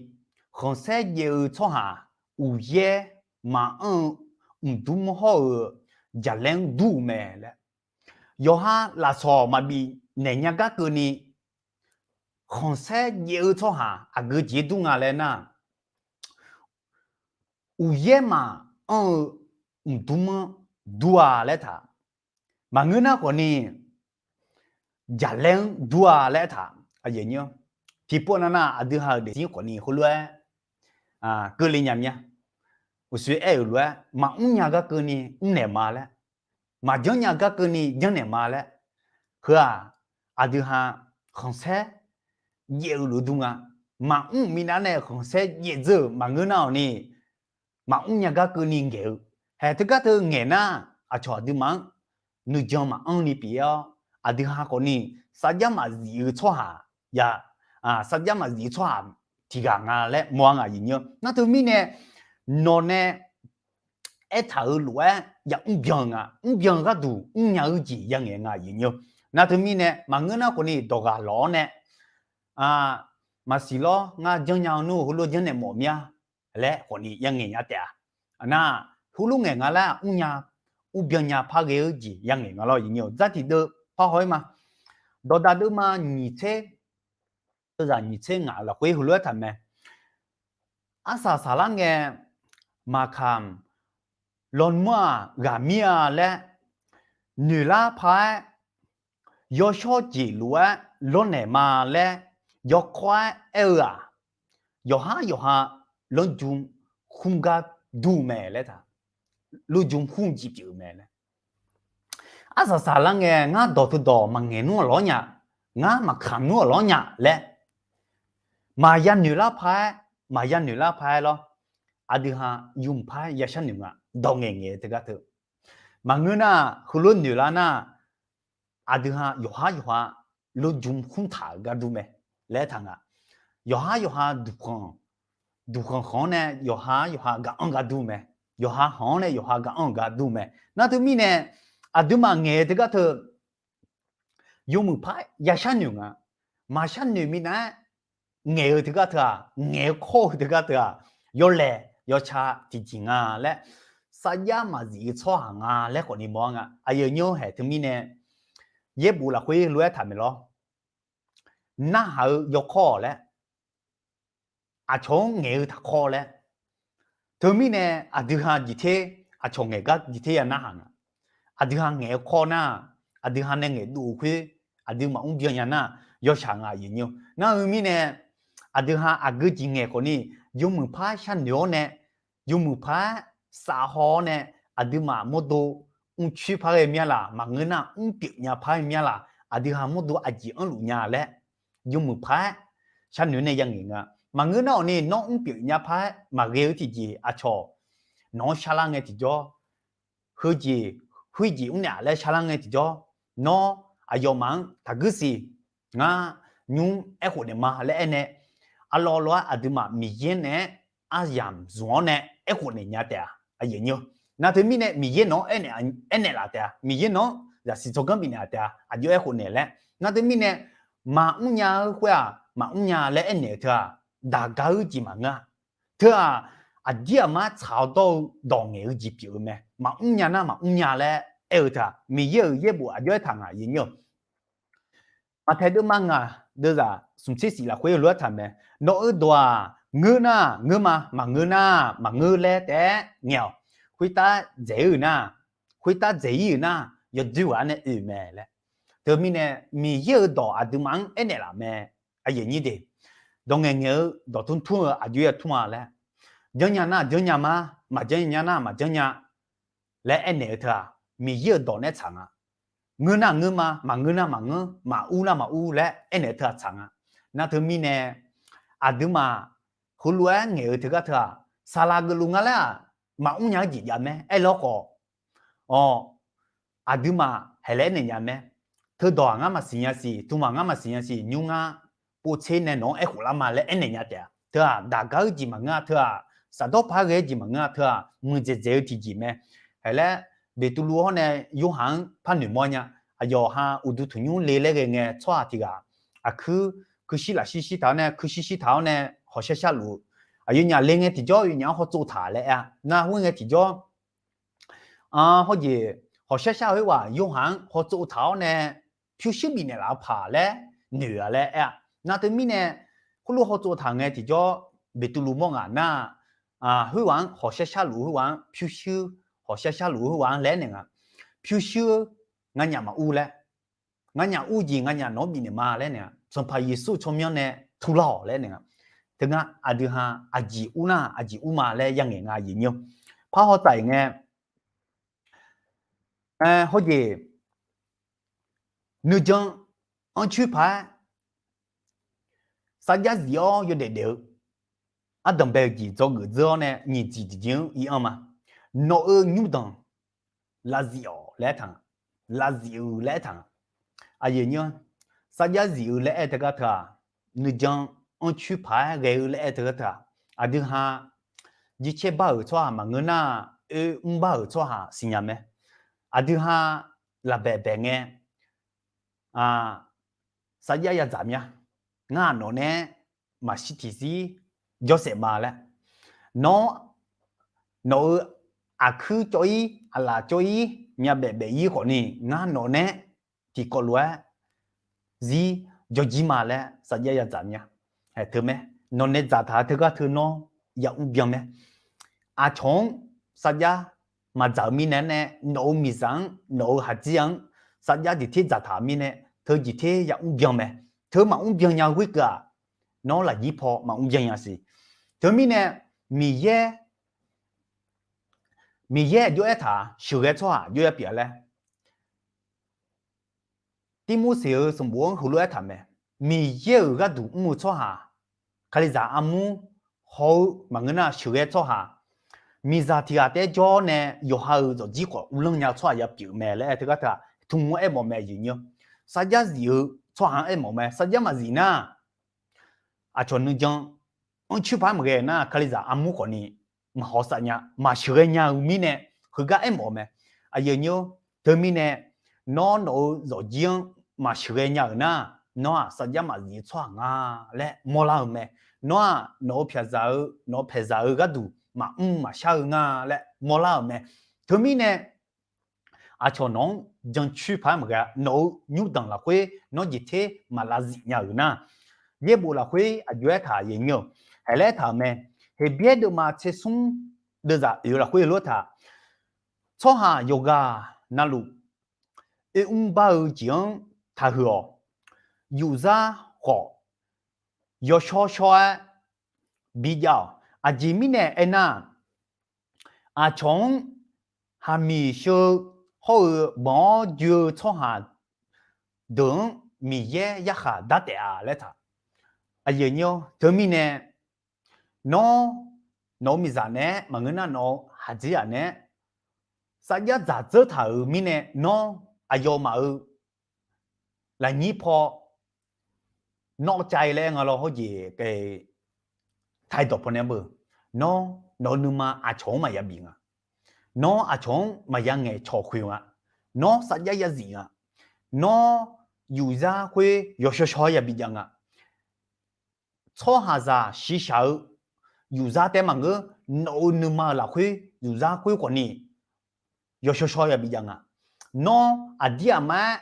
khanqsaer jaev-eu tsawrhaq uqyaer maqanr-eu mqdmr hawr-eu jaqlaer-anr dur-eu mae laer. Yawqha lafsawq maqbif naeq nya gar keuvni, khanqsaer jaev-eu tsawrhaq aqgeu jeq dur nga laer nar, uqyaer maqanr-eu mqdmr-anr dur-a laer taq. Maqngeur nar khawfni, jaqlaer-anr dur-a laer taq. Tiqpov navnav aqdui ha-euq daefzir khawfni heulof-aer keuvle nya mya. Uqshoe aer-euq lof-aer maqmr nya gar keuvni mrnaeq ma laer. maqjanr nya gar keuvni janrnaeq ma laer. Heu-aq, aqdui ha khanqsaer jaev-eu lof dur nga. Maqmr minav nae khanqsaer jaev dzeur-euq maqngeur nar-awq ni, maqmr nya gar keuvni ngaeq-eu. Haeq teugar teu ngaeq nar, aqcawq aqduimaf-anr nuijan maqanr ni pyeuf-awr, aqdui ha khawfni sarjax maqzif-eu tsawrhaq, ya, sarjax maqzif-eu tsawrhaq tiqghaq nga laer mawr-a ngaq aqyuif nymr. Nar teumirnae, nawq nae aertaq-euq lof-aer ya mrbyan-eu nga. Mrbyan-eu gharduq mrnya-eu jeq yangaeq nga aqyuif nymr. Nar teumirnae, maqngeur nar khawfni dawq ghaq lawq-awr nae, maqsiq lawr, ngar janrnya-eu nmr-eu heulof janrnaeq mawf mir-a laer khawfni yangaeq nya taef-a. Nar, heulof ngaeq nga laer mrnya, mrbyan nya par ghae-eu jeq yangaeq nga lawr aqyuif nymr. Dzar tiqdeuv par haw-ir ma. Dawqdaq deuvma nyiq tser, teuzaq nyiq tser ngaq-euq lafkhoer heulof-aer taq mae. Arsaq saqlar ngae, maqkamq lawnmr-aq ghaq mir-a laer, noeqlar paq-aer, yawshawr jeq lof-aer lawrnaeq ma laer, yawkawr-aer aer-eu-aq, yawqhar yawqha lanrjm khmr gar dur-eu mae laer taq, lanrjm khmr jeq pyeuf-eu mae laer. Arsaq saqlar ngae, ngar dawq teudawq maqngaeq nmr-aq lawr nya, ngar maqkamq nmr-aq lawr nya laer, maqya noeqlar paq-aer, maqya noeqlar paq-aer lawr. Aqdui ha yawmuiq par-aer ya sharnoeq nga, dawq ngaeq ngaeq-eu teugar teu. Maqngeur nar, heulof noeqlar nar, aqdui ha yawqhar yawqha lanrjm khmr taq-euq gar dur mae laer taq nga. Yawqhar yawqha duqkhanq, duqkhanq khanq-anr nae yawqha yawqha gaq-anr gar dur mae. Yawqha khanq-anr nae yawqha gaq-anr gar dur mae. Nar teumirnae, aqduimaf ngaeq-eu teugar teu yawmuiq par ya sharnoeq nga. Maqshar noeq minav-aer ngaeq-eu teugar teu-aq, ngaeq-eu kawr-eu teugar teu-aq, yawlaeq yawca tiqjeq nga laer, sarjax maqzif-eu tsawrhaq nga laer khawfni mawr-a nga. Aqyuif nymr haeq teumirnae, yaerbof lafkhoer lof-aer taq maeq lawr. Narhaq-eu yawkawr-awq laer, aqcawq-anr ngaeq-eu taqkawr laer. Teumirnae, aqdui ha jeq ter, aqcawq ngaeq gar jeq ter ya narhaq nga. Aqdui ha ngaeq-eu kawr nar, aqdui ha nae ngaeqdov-eu khoer, aqdui maqmr byan nya nar, yawshaq nga aqyuif nymr. Nar-eu mirnae, aqdui ha aqgeu jeq ngaeq khawfni, yawmuiq par sharnoeq-awr nae, yawmuiq par-aer safhaw-awr nae, aqduimaf mawrdo mrcoer par ghae mir-a laq, maqngeur nar mrpyeuf nya par ghae mir-a laq, aqdui ha mawrdo aqjeq anrluf nya laer, yawmuiq par-aer sharnoeq nae yangaeq nga. Maqngeur nar-awq ni, nawr mrpyeuf nya par-aer maqghae-eu tiqjeq aqcawq nawq-anr sharlar ngae tiqjawr, heujeq khoerjeq mrnaeq-a laer sharlar ngae tiqjawr, nawr aqyawfmaf-anr taqguir siq, ngar nymr aerkhof naeq ma laer aernae, arlawr lof-aer aqduimaf Miqyaer naeq-aer aryamq zmq-awr nae aerkhof naeq nya taef-a. Nar teumirnae Miqyaer nawq-anr aernaeq laf taef-a, Miqyaer nawq-anr zaqsiq tsawrganr bifnaeq laf taef-a, aqjox aerkhof naeq laer. Nar teumirnae, maqmr nya-eu khoer-aq, maqmr nya laer aernaeq-eu teu-aq, daqgar-eu jeq maqngeur-a. Teu-aq, aqdir aqmar tsaq-awr dawr-eu dawq ngaeq-eu jeq pyeuf-eu mae. Maqmr nya nar maqmr nya laer aer-eu teu-aq, Miqyaer-euq yaerbof aqjox aertaq ngaq aqyuif nymr-eu. Maqtaeq deuvma ngaq deuvzaq smq tser shif lafkhoer lof-aer taq mae. Nawq-eu dawq-aq, ngeur nar ngeur ma, maqngeur nar maqngeur laer taef-aer ngaeq-awq. Khoertav dzaeq-ir-euq nar, khoertav dzaeq-ir-euq nar, yawdoer ghaq-anr nae oe mae laer. Teumirnae, Miqyaer-euq dawq aqduimaf-anr aernaeq laf mae. Aqyuif nyir de, dawq ngaeq ngaeq-eu dawq tmr tmr-eu aqjox-aer tmr-a laer, janrnya nar janrnya ma, maqjanr nya nar maqjanr nya laer aernaeq-eu teu-aq, Miqyaer-euq dawq nae tsaq nga. Ngeur nar ngeur ma, maqngeur nar maqngeur, maqur nar maqur laer aernaeq-eu teu-aq tsaq nga. Nar teumirnae, aqduimaf heulof-aer ngaeq-eu teugar teu-aq, saqlaq geufluf nga laer-aq, maqmr nya-eu jeq jav mae. Aerlar khawf, awq, aqduimaf haeqlaer aernaeq nya mae. Teudawq-aq ngar maqsiq nya siq, tmq-aq ngar maqsiq nya siq, nymr ngar povtser nae nawq-anr aerkhof lar ma laer aernaeq nya taef-a. Teu-aq, daqgar-eu jeq maqngeur-a. Teu-aq, safdawr par ghae-eu jeq maqngeur-a. Teu-aq, muiqdzaeq dzaeq-eu tiqjeq mae. Haeqlaer Beqtuvluv hawr nae Yorhaq-anr par noeqmawr nya. Aqyawf ha uqduq tanqnymr le laer ghae ngae, tsawrhaq tiq ghaq aqkuir kuirshir lafshir shir taq-awr nae, kuirshir shir taq-awr nae hawqshar sharluf-eu, aqyawfnyaf le ngae tiqjawr yawfnyaf-anr hawtsov taq laer aer-a. Nar khoerngae tiqjawr, hawjeq hawqshar shar-eu khoerghaq Yorhaq-anr hawtsov taq-awr nae pyurshuir bifnaeq laf-eu paq laer noeq-a laer aer-a. Nar teumirnae, khoerlof hawtsov taq ngae tiqjawr, Beqtuvluv mawr ngaq nar, khoerghaq-anr hawqshar sharluf-eu khoerghaq-anr pyurshuir, hawqshar sharluf-eu khoerghaq-anr laer aernaeq nga. Pyurshuir, nganyaf maqur laer, nganyaf ur jeq nganyaf nawq-anr bifnaeq ma laer naeq-a. Sanqpaq Yeqsur tsawrmyanr nae turlar-awq laer naeq nga. Teu ngar aqdui ha aqjeq ur nar aqjeq ur ma laer yangaeq nga aqyuif nymr-eu. Parhaw taf-iq ngae, Hawjeq, nuijan anrcoer paq-aer sarjax zif-awr yawdaef daef-eu ardanq bae-eu jeq dzawgeuf dzeur-awr nae nyiq jeq tiqjeq-anr iq anr ma. Nawq-euq nymrdanq lavzif-awq laer aertaq nga. Lavzif-eu laer aertaq nga. Aqyuif aqnyir-anr, sarjax zif-eu laer aer teugar teu-aq, nuijan anrcoer paq-aer ghae-eu laer aer teugar teu-aq, aqdui ha jircaer bar-euq tsawrhaq maqngeur nar, oermr bar-euq tsawrhaq siqnya mae. Aqdui ha lafbaeq baeq ngae, sarjax ya dzaq mya. Ngar nawq nae maqshir tiqzir jawrsaef ma laer. Nawr, nawq-euq aqkuir cawv-ir, aqlaf cawv-ir, myavbaef baef-ir khawfni, ngar nawq nae tiqkawv lof-aer zir jawrjir ma laer sarjax ya dzaq mya. Haeq teu mae, nawq nae dzaqtaq-eu teugar teu nawr yamr byan mae. Aqcawq-anr sarjax maqdzaq-eu mirnae nae, nawq-euq miqzaq-anr, nawq-euq haqdzir-anr sarjax jeq ter dzaqtaq-eu mirnae, teu jeq ter yamr byan mae. Teu maqmr byan nya-eu ghoer keuv-aq, nawr lafnyir paw maqmr byan nya siq. Teumirnae, Miqyaer, Miqyaer aqjox aertaq, sheuqghae tsawrhaq aqjox ya pyeuf-a laer Tirmorseq-euq sanqbof-anr heulof-aer aertaq mae. Miqyaer-euq gharduq mr-eu tsawrhaq, Kalizaq armur haw-eu maqngeur nar sheuqghae tsawrhaq, miqzaq tiq ghaq taef-aer jawr-awr nae yawqha-euq zawqjir khawf uvlanr nya-eu tsawrhaq ya pyeuf mae laer aer teugar teu-aq, tmq-anr aermawf mae aqyuif aqnyir-anr. Sarjax zif-eu tsawrhaq-anr aermawf mae. Sarjax maqzif nar, aqcawq nuijan anrcoer paq-aer maqghae nar, Kalizaq armur khawfni maqhaw sav nya, maqsheuqghae nya-eu mirnae, heugar aermawf-eu mae. Aqyuif aqnyir-or, teumirnae, nawr nawq-euq zawqjir-anr maqsheuqghae nya-euq nar, nawr-aq sarjax maqzif-eu tsawrhaq nga laer mawrlar-euq mae. Nawr-aq nawq-euq paeqzaq-eu, nawq-euq paeqzaq-eu gharduq maqmr maqshar-eu nga laer mawrlar-euq mae. Teumirnae, aqcawq nawq-anr jancoer paq-aer maqghae, nawq-euq nymrdanq lafkhoer nawr jeq ter maqlavzif nya-euq nar, yaerbof lafkhoer aqjox aertaq aqyuif aqnyir-or, haeq laer aertaq-euq mae. Heqbyaer deuvma tser smr deuvzaq oeq lafkhoer lof-aer taq, tsawrhaq yawqghaq navluf oermr bar-eu jeq-anr taqhuiq-awq. Yufzar khawf yawshawr shawr-aer bijav-awq. Aqjeq mirnae aernar, aqcawq-anr haqmiq sheu-eu hawr-eu banq-awr joe-eu tsawrhaq deuq-anr Miqyaer yarkhaq dar taef-a laer taq. Aqyuif aqnyir-or, teumirnae, nawr, nawq-euq miqzaq naeq-aer maqngeur nar, nawq-euq haqdzir-aq naeq-aer sarjax dzaq dzeur taq-euq mirnae, nawr aqyawfmaf-euq lafnyir paw nawr cav-ir laer aer nga lawr hawr jeq, taedawq pawnae beu. Nawr, nawq-euq nuima aqcawq-anr maqya bif nga. Nawr aqcawq-anr maqya ngaeqcawq khoeq nga. Nawr sarjax ya zif nga. Nawr yufzar khoer yawshawr shawr-aer yabi jav nga. Tsawrhaqzaq shiqshaq-eu yufzar taef maqngeur, nawq-euq nuima-euq lafkhoer yufzar khoer khawfni yawshawr shawr yabi jav nga. Nawr aqdir aqmar-aer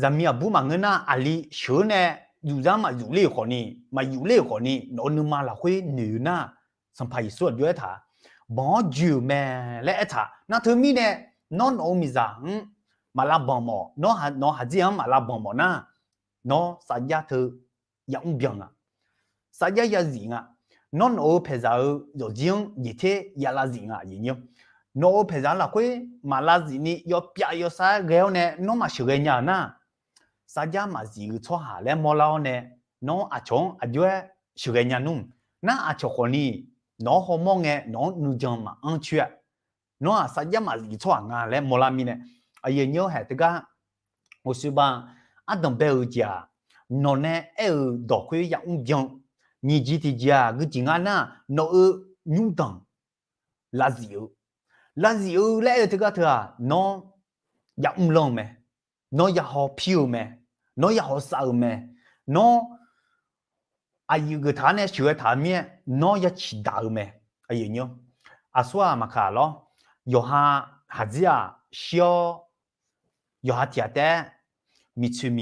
zaqmiq aqbur maqngeur nar, aqli sheuq-eu nae yufzar maqyuf ler-euq khawfni, maqyuf ler-euq khawfni, nawq-euq nuima lafkhoer noeq-eu nar, Sanqpaq Yeqsur aqjox aertaq, banq-awr joe-euq mae laer aertaq. Nar teumirnae, nawr nawq-euq miqzaq-anr maqlav banq mawf, nawr nawq-euq haqdzir-anr maqlav banq mawf nar, nawr sarjax teu yamr byan nga. Sarjax ya zif nga. Nawr nawq-euq paeqzaq-euq zawqjir-anr jeq ter ya lav zif nga. Nawq-euq paeqzaq lafkhoer maqlav zif ni yawpyav yawsav-aer ghae-awr nae nawr maqsheuqghae nya-euq nar, sarjax maqzif-eu tsawrhaq laer mawrlar-awr nae, nawr aqcawq-anr aqjox-aer sheuqghae nya nmr. Nar aqcawq khawfni nawq-anr hawmawr ngae nawq-anr nuijan maqanr coer-a. Nawr-aq sarjax maqzif tsawrhaq nga laer mawrlar mirnae, aqyuif aqnyir-anr haeq teugar, uqshoe ba ardanq bae-euq jeq-aq, nawq nae aer-euq dawq khoer yamr byan. Nyiq jeq tiqjeq-aq guijeq nga nar, nawq-euq nymrdanq lavzif-eu, lavzif-eu laer aer-eu teugar teu-aq, nawr yamr lan-eu mae, nawr yahaw pir-eu mae, nawr yahaw sav-eu mae, nawr aqyuif geuf taq-anr nae sheuqghae taq-eu mir-aer nawr ya ciqdaq-eu mae. Aqsur-aq maqkaq lawr, yawqha haqdzir-aq shir-awr, yawqha tiq ghaq taef-aer miqtsoeq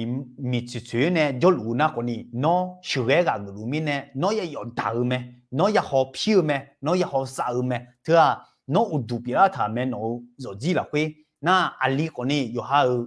miqtsoeq tsoeq-aer nae jawrluf-eu nar khawfni, nawr sheuqghae ghaq geufluf mirnae nawr ya yawfdaq-eu mae, nawr yahaw pir-eu mae, nawr yahaw sav-eu mae. Teu-aq, nawr uqduq pyeuflar taq mae, nawq-euq zawqjir lafkhoer nar, aqli khawfni yawqha-euq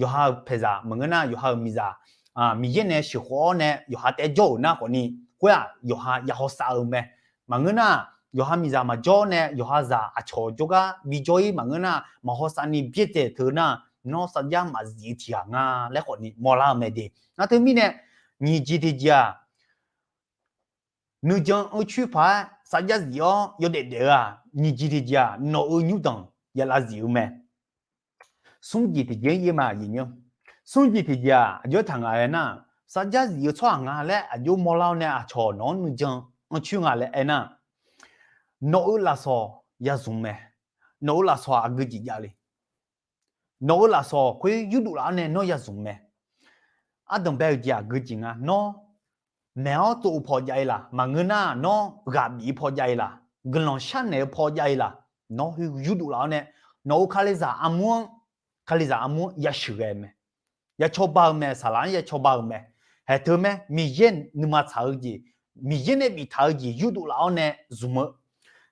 yawqha-euq paeqzaq maqngeur nar, yawqha-euq miqzaq, Miqyaer nae sheuqkhawf-awr nae yawqha taef-aer jawr-euq nar khawfni, khoer-aq yawqha yahaw sav-eu mae. Maqngeur nar, yawqha miqzaq maqjawr nae yawqha zaq aqcawq jawrgar bijawr-ir maqngeur nar, maqhaw savni byaerdzae teu nar, nawr sarjax maqzif-eu tiqghaq nga laer khawfni mawrlar-eu mae de. Nar teumirnae, nyiq jeq tiqjeq-aq, nuijan anrcoer paq-aer sarjax zif-awr yawdaef daef-eu-aq, nyiq jeq tiqjeq-aq, nawq-euq nymrdanq ya lavzif-eu mae. Smr jeq tiqjeq-anr ir ma, aqyuif nymr. Smr jeq tiqjeq-aq, aqjox-aer taq nga aer nar, sarjax zif-eu tsawrhaq nga laer aqjox mawrlar-awr nae aqcawq nawq-anr nuijan anrcoer nga laer aernar, nawq-euq lafsawq ya zmq mae. Nawq-euq lafsawq aqgeu jeq jav le. Nawq-euq lafsawq khoer yurdov laf-awr nae nawr ya zmq mae. Ardanqbae-euq jeq aqgeu jeq nga. Nawr maeq-awr tsov-eu paw jav-ir laq, maqngeur nar nawr ghaq bif-eu paw jav-ir laq, guiqlanq sharnaeq-eu paw jav-ir laq, nawr khoer yurdov laf-awr nae, nawq-euq Kalizaq armur-anr, Kalizaq armur-anr ya sheuqghae mae. Ya cawba-eu mae, saqlaq-anr ya cawba-eu mae. Haeq teu mae, Miqyaer nuima tsaq-eu jeq, Miqyaer nae biftaq-eu jeq yurdov laf-awr nae zmq-eu.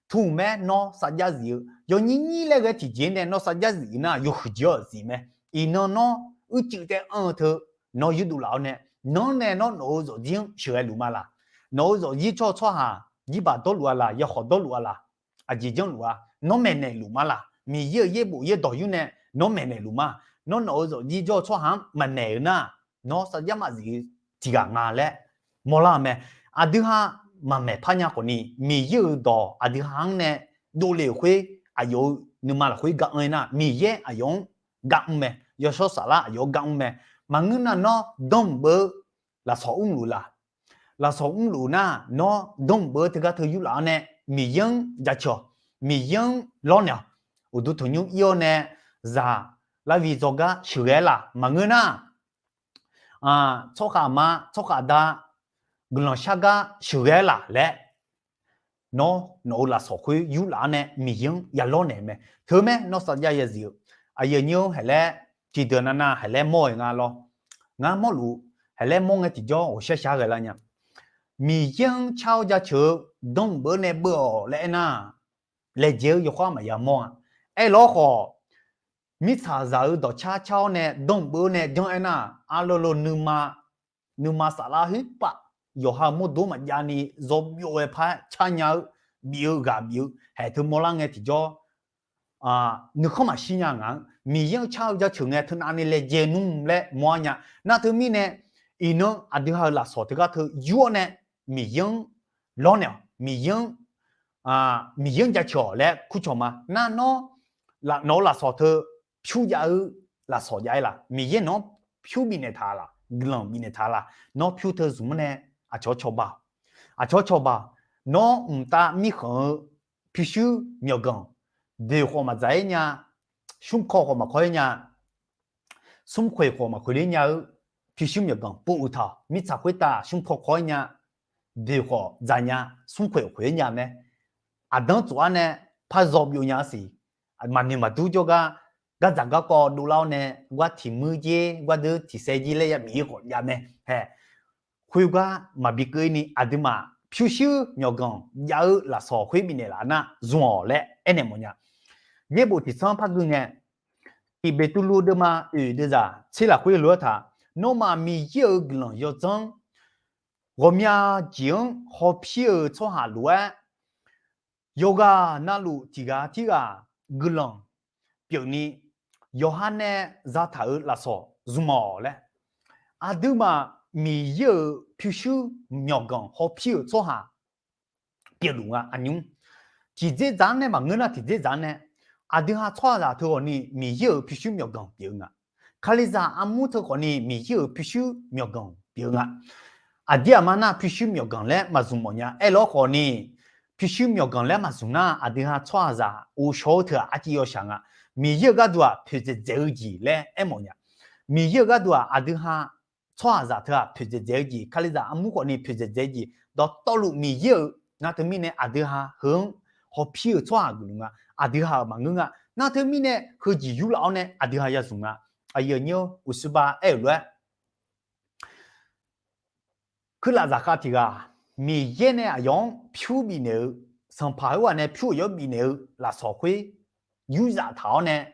Tmq mae, nawr sarjax zif-eu yawnyir nyir laer ghae tiqjeq nae nawr sarjax zif nar, yawhuiq jeq-awr zif mae. Iqnan nawr uicuiv taef anr-eu teu, nawr yurdov laf-awr nae, nawr nae nawr nawq-euq zawqjir-anr sheuqghae luf ma laq? Nawq-euq zawqjir tsawr-eu tsawrhaq jirbaq dawrluf-a laq? Yakhawf dawrluf-a laq? Aqjeq janrluf-a? Nawr maeqnaeq luf ma laq? Miqyaer-euq yaerbof yaerdawq yur nae nawr maeqnaeq luf ma? Nawr nawq-euq zawqjir jawr-eu tsawrhaq-anr maqmaeq-eu nar, nawr sarjax maqzif-eu tiqghaq nga laer mawrlar-eu mae. Aqdui ha maqmaeq par nya khawfni, Miqyaer-euq dawq aqdui ha-anr nae dovle-euq khoer, aqyawf-euq nuima lafkhoer gar anr-aer nar, Miqyaer aqyawf-anr gar mr mae. Yawshawr Saflar aqyawf-anr gar mr mae. Maqngeur nar nawr danr mq beu-eu lafsawq mrluf laq? Lafsawq mrluf nar, nawr danr mq beu-eu teugar teu yurlaf-awr nae Miqyaer-anr jaceuq-awq. Miqyaer-anr lawrnaeq-awq. Uqduq tanqnymr ir-awr nae zaq larvi dzawgar sheuqghae laf? Maqngeur nar, tsawrhaq ma, tsawrhaq da guiqlanq shar gar sheuqghae laf laer, nawr nawq-euq lafsawq khoer yurlaf-awr nae Miqyaer-anr ya lawrnaeq mae. Teu mae, nawr sarjax ya zif-eu. Aqyuif aqnyir-anr haeq laer, tiqdeuq navnav haeq laer mawr-euq nga lawr. Ngar mawrluf haeq laer mawr ngae tiqjawr ghawqshar shar ghae lar nya. Miqyaer-anr car-awr jaceuq-eu danr mq beu-eu nae beu-awq laer aernar, laejae-eu yawkhav maqya mawr-a. Aerlawr khawf, mirtsaqzaq-euq dawqcar car-awr nae danr mq beu-eu nae janr aernar, arlolo nuima, nuima saflar khoerpav yawqha-euq mawrdo maqjav ni zawbyov ghae par car nya-eu, bif-eu ghaq bif-eu haeq teu mawrlar ngae tiqjawr, nuikhanr maqshir nya ngaq-anr Miqyaer-anr car-eu jaceuq ngae teunav ni laejae nmr laer mawr-ar nya. Nar teumirnae, iqnan aqdui ha-euq lafsawq teugar teu yur-awr nae Miqyaer-anr lawrnaeq-awq. Miqyaer-anr, Miqyaer-anr jaceuq-awq laer kurcawq ma. Nar nawr, nawq-euq lafsawq teu pyur jav-eu lafsawq jav-aer laf? Miqyaer nawq-anr pyur bifnaeq taq laf? Guiqlanq bifnaeq taq laf? Nawr pyur teu zmq-anr nae aqcawq cawba-awq. Aqcawq cawba-awq. Nawr mqtav mirkhanq-eu pyurshuir myawqganq, boeq khawf maqdzaq-ir nya, smrkaw khawf maqkaw-ir nya, smrkhoeq khawf maqkhoeq ler nya-eu pyurshuir myawqganq pov uiq taq-awq. Mirtsaq khoertav smrkaw kaw-ir nya, boeq khawf dzaq nya, smrkhoeq khoeq-ir nya mae. Aqdanr tsof-ar nae par zaw byov nya-ar siq. Maqnoeq maqdur jawrgar, gardzaq garkawv dovlar-awr nae, gar tiq muir jer, gar deur tiq saev jer laer ya bif-ir khawf jav mae. Hae, khoergar maqbi keuv-ir ni aqduimaf pyurshuir myawqganq jav-eu lafsawq khoer bifnaeq laf nar zmq-awq laer aernaeq mawfnya. Yaerbof tiqsanr par gui ngae, Tiq Beqtuvluv deuvma oeq deuvzaq tser lafkhoer lof-aer taq, nawmaf Miqyaer-euq guiqlanq yawdzanr ghawqmya jeq-anr hawpir-euq tsawrhaq lof-aer, yawqghaq navluf tiq ghaq tirghaq guiqlanq pyeufni, yawqha nae zataq-euq lafsawq zmq-awq laer, aqduimaf Miqyaer-euq pyurshuir myawqganq hawpir-euq tsawrhaq pyeufluf nga. Aqnymr tiqdzerdzaq-anr nae maqngeur nar tiqdzerdzaq-anr nae, aqdui ha tsawrhaqzaq teu khawfni Miqyaer-euq pyurshuir myawqganq pyeuf-eu nga. Kalizaq armur teu khawfni Miqyaer-euq pyurshuir myawqganq pyeuf-eu nga. Aqdir aqma nar pyurshuir myawqganq laer maqzmq mawfnya. Aerlawr khawfni, pyurshuir myawqganq laer maqzmq nar aqdui ha tsawrhaqzaq ghovshaw-eu teu-aq arciv yawshaq nga. Miqyaer-euq gharduq-aq poeqdzaeq dzaeq-eu jeq laer aermawf nya. Miqyaer-euq gharduq-aq aqdui ha tsawrhaqzaq teu-aq poeqdzaeq dzaeq-eu jeq, Kalizaq armur khawfni poeqdzaeq dzaeq-eu jeq dawqtawvluf Miqyaer-euq nar teumirnae aqdui ha heu-anr hawpir-euq tsawrhaq geufluf nga. Aqdui ha-euq maqngeur nga. Nar teumirnae heujeq yurlaf-awr nae aqdui ha yazmq nga. Aqyuif aqnyir-or, uqshoe ba aer-euq lof-aer, kuirlaf zaqkhav tiq ghaq Miqyaer nae aqyawf-anr pyur bifnaeq-eu, sanqpaq khoerghaq nae pyur aqyawf bifnaeq-eu lafsawq khoer yurzaf taq-awr nae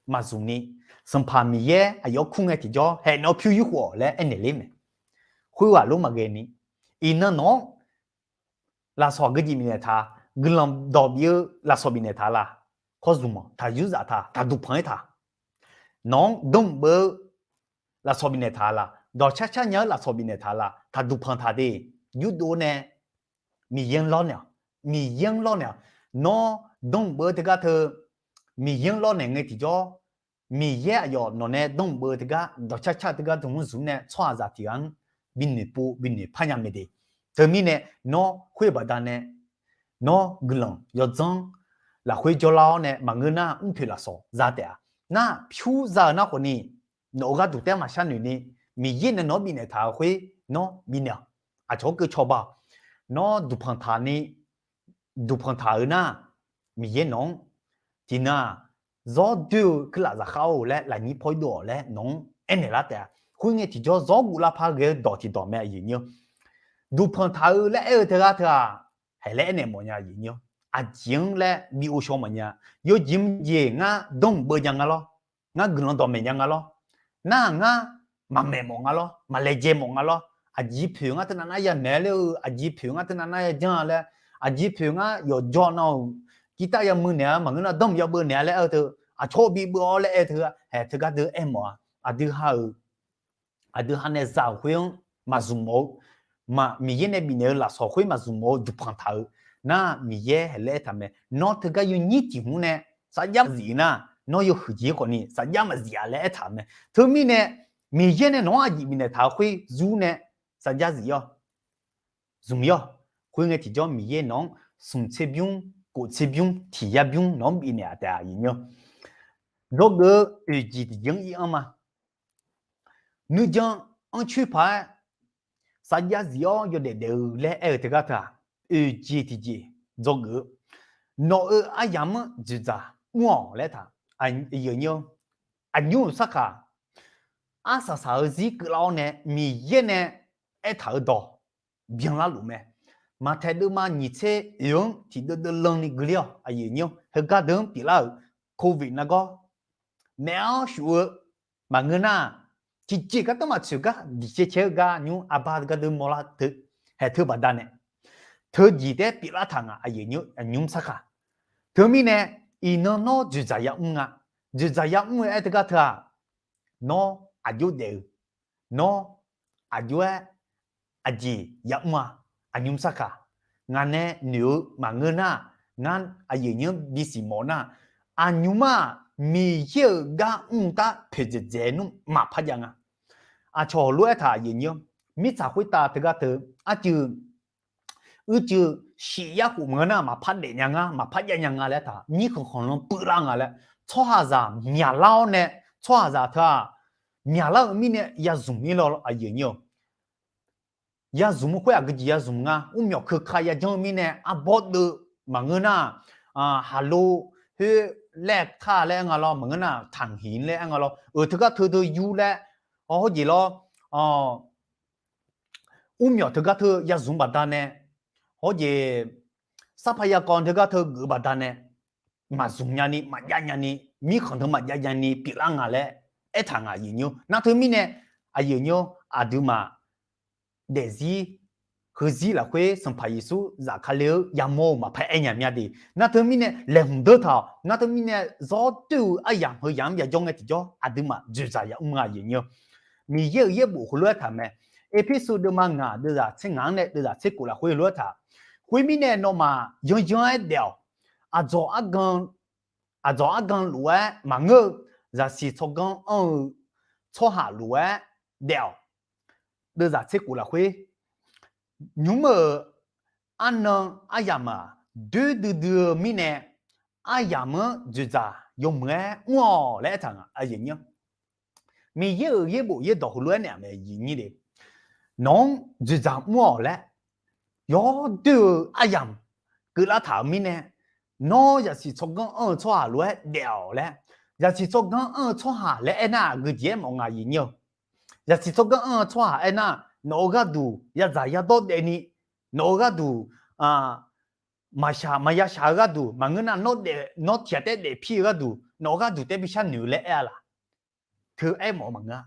maqzmq ni, Sanqpaq Miqyaer aqyawf kur ngae tiqjawr haeq nawq pyur yurkhof-awq laer aernaeq ler mae. Khoerghaq lof maqghae ni, iqnan nawq-anr lafsawq aqgeu jeq bifnaeq taq, guiqlanq dawq bif-eu lafsawq bifnaeq taq laq, khawr zmq-awq, taq yur zaf taq, taq duqpanq-aer taq. Nawq-anr danr beu-eu lafsawq bifnaeq taq laq, dawq carcar nya-eu lafsawq bifnaeq taq laq, taq duqpanq taq de. Yurdov nae Miqyaer-anr lawrnaeq-awq. Miqyaer-anr lawrnaeq-awq. Nawr danr beu-eu teugar teu, Miqyaer-anr lawrnaeq ngae tiqjawr, Miqyaer aqyawf nawq nae danr beu-eu teugar, dawq carcar teugar teu mr zmq nae tsawrhaqzaq tiq ghaq-anr binoeq pov binoeq par nya mae de. Teumirnae nawr khoer baqdanae nawr guiqlanq yawdzanr lafkhoer jawrlar-awr nae maqngeur nar mrpoeq lafsawq za taef-a. Nar pyur za-eu nar khawfni, nawq-euq gharduq taef-aer maqshar noeq ni, Miqyaer nae nawq-anr bifnaeq taq-eu khoer nawr bifnaeq-awq. Aqcawq-anr keuv cawba-awq. Nawr duqpanq taq ni, duqpanq taq-eu nar, Miqyaer nawq-anr tiqnan-aq, zawr doer-eu kuirlaf zaqkhav-or laer lafnyir paw-ir dov-awq laer nawq-anr aernaeq lar taef-a. Khoerngae tiqjawr zawr guv lar par ghae-eu dawq tiqdawq mae aqyuif nyir-awr. Duqpanq taq-eu laer aer-eu teugar teu-aq, haeq laer aernaeq mawf nya aqyuif nyir-awr. Aqjeq-anr laer bi ghovshaw mawf nya. Yawjeq mrjeq ngar danr beu nya nga lawr. Ngar guiqlanq dawqmaeq nya nga lawr. Nar-aq ngar maqmaeq mawf nga lawr, maqlaejae mawf nga lawr. Aqjeq poeq ngar teunav nar yanaeq-a ler-eu, aqjeq poeq ngar teunav nar yajanr-a laer, aqjeq poeq ngar yawqjawr nav-euq girtav yamuiq naeq-a maqngeur nar danr yabeu naeq-a laer aer-eu teu, aqcawq bi beu-awr laer aer-eu teu-a, haeq teugar deu aermawf-a. Aqdui ha-euq aqdui ha nae za-euq khoer-anr maqzmq mawf-eu, Miqyaer nae bifnaeq-eu lafsawq khoer maqzmq mawf-eu duqpanq taq-eu nar, Miqyaer haeq laer aertaq mae. Nawr teugar yawnyir tiq hmr nae sarjax maqzif nar, nawr yawhuiq jeq khawfni sarjax maqzif-a laer aertaq-euq mae. Teumirnae Miqyaer nae nawq-anr aqjeq bifnaeq taq-eu khoer zur nae sarjax zif-awr, zmq-ir-awq. Khoerngae tiqjawr Miqyaer nawq-anr smq tser bymr, kof tser bymr, tiq yar bymr nawq-anr bifnaeq-a taef-a aqyuif nyir-awr. Dzawgeuf-eu oeq jeq tiqjeq-anr ir-anr ma. Nuijan anrcoer paq-aer sarjax zif-awr yawdaef daef-eu laer aer-eu teugar teu-aq, oeq jeq tiqjeq dzawgeuf-eu, nawq-euq aryamq-anr dzoeqdzaq mr-awq laer taq. Aqnymr-euq sarkaq, arsaq saq-eu zir keuvlar-awr nae Miqyaer nae aertaq-eu dawq byanlar luf mae. Maqtaeq deuvma nyiq tser oeq-anr tiqdeuv deuv lanni gui ler-awq aqyuif nyir-awr. Heugar deuq-anr pyeuflar-euq covid nargawr naeq-awr shuf-eu maqngeur nar, tiqjeq gardanr maqtsoeq gar diqcae cae-eu gar nymr arbar gar deuv mawrlar teu, haeq teu baqdanae teu jeq taef-aer pyeuflar taq nga aqyuif nymr sarkaq. Teumirnae iqnan nawr dzoeqdzaq yamr nga. Dzoeqdzaq yamr-eu aer teugar teu-aq, nawr aqjox daef-eu, nawr aqjox-aer aqjeq yamr-a. Aqnymr sarkaq, ngaq nae noeq-eu maqngeur nar, ngar aqyuif nymr bisiq mawf nar, aqnymr-aq Miqyaer-euq gar mr-eu tar poeqdzaeq dzaeq nmr maqpar jav nga. Aqcawq lof-aer taq aqyuif nymr, mirtsaq khoertav teugar teu, arcuiv uicuiv shif yar khof maqngeur nar maqpar daef nya ngar, maqpar jav nya nga laer taq mirkhanq khanqlan puivlar nga laer, tsawrhaqzaq myaqlar-awr nae, tsawrhaqzaq teu-aq myaqlar-eu mirnae yazmq-ir law aqyuif nyir-awq. Yazmq-eu khoer aqgeujeq yazmq nga. Mrmyawq keuka yajanr-eu mirnae arbawr deuv maqngeur nar, haqlo khoer laer kar laer aer nga lawr, maqngeur nar taqhiq laer aer nga lawr, euq teugar teu deuv yur laer, hawr jeq lawr, mrmyawq teugar teu yazmq baqdanae, hawr jeq sarpaq yaqkawv teugar teu geuf baqdanae, maqzmq nyani maqjav nyani, mirkhanq teu maqjav nyani pyeuflar nga laer aertaq nga aqyuif nymr. Nar teumirnae aqyuif nymr aqduimaf daefzir heuzir lafkhoer Sanqpaq Yeqsur zafkale-eu yamawr-eu maqpar aer nya mya de. Nar teumirnae laeqhmq deur taq-awq. Nar teumirnae zawr doer-eu aryamq heu yamq-anr bya jawr ngae tiqjawr aqduimaf dzoeqdzaq yamr nga aqyuif nymr. Miqyaer-euq yaerbof heulof-aer taq mae. Erpersu deuvma ngaq deuvzaq tser ngaq-anr nae deuvzaq tser kof lafkhoer heulof-aer taq. Khoermirnae nawmaf yanyanr-aer daef-awq. Aqdzawq argan, aqdzawq argan lof-aer maqngeur-eu, zaqsiq tsawrganr anr-eu tsawrhaq lof-aer daef-awq. Deuvzaq tser kof lafkhoer, nymr-euq arnan aryamq-aq doer duidui-eu mirnae, aryamq-anr dzoeqdzaq yawmuiq-aer mr-awq laer aertaq nga. Miqyaer-euq yaerbof yaerdawq heulof-aer naeq-aq mae, nawq-anr dzoeqdzaq mr-awq laer yawdoer-eu aryamq keuvlar taq-euq mirnae, nawr zaqsiq tsawrganr anr-eu tsawrhaq lof-aer daef-awq laer, zaqsiq tsawrganr anr-eu tsawrhaq laer aernar aqgeujeq-aer mawf nga aqyuif nymr-eu. Zaqsiq tsawrganr anr-eu tsawrhaq aernar, nawq-euq gharduq yadzaq yadawr daefni, nawq-euq gharduq maqshaq maqya shaq-eu gharduq maqngeur nar, nawr tiq ghaq taef-aer daefpir-eu gharduq, nawq-euq gharduq taef-aer bi sharnoeq-eu laer aer-a laq? Teu aermawf-eu maqngeur-a.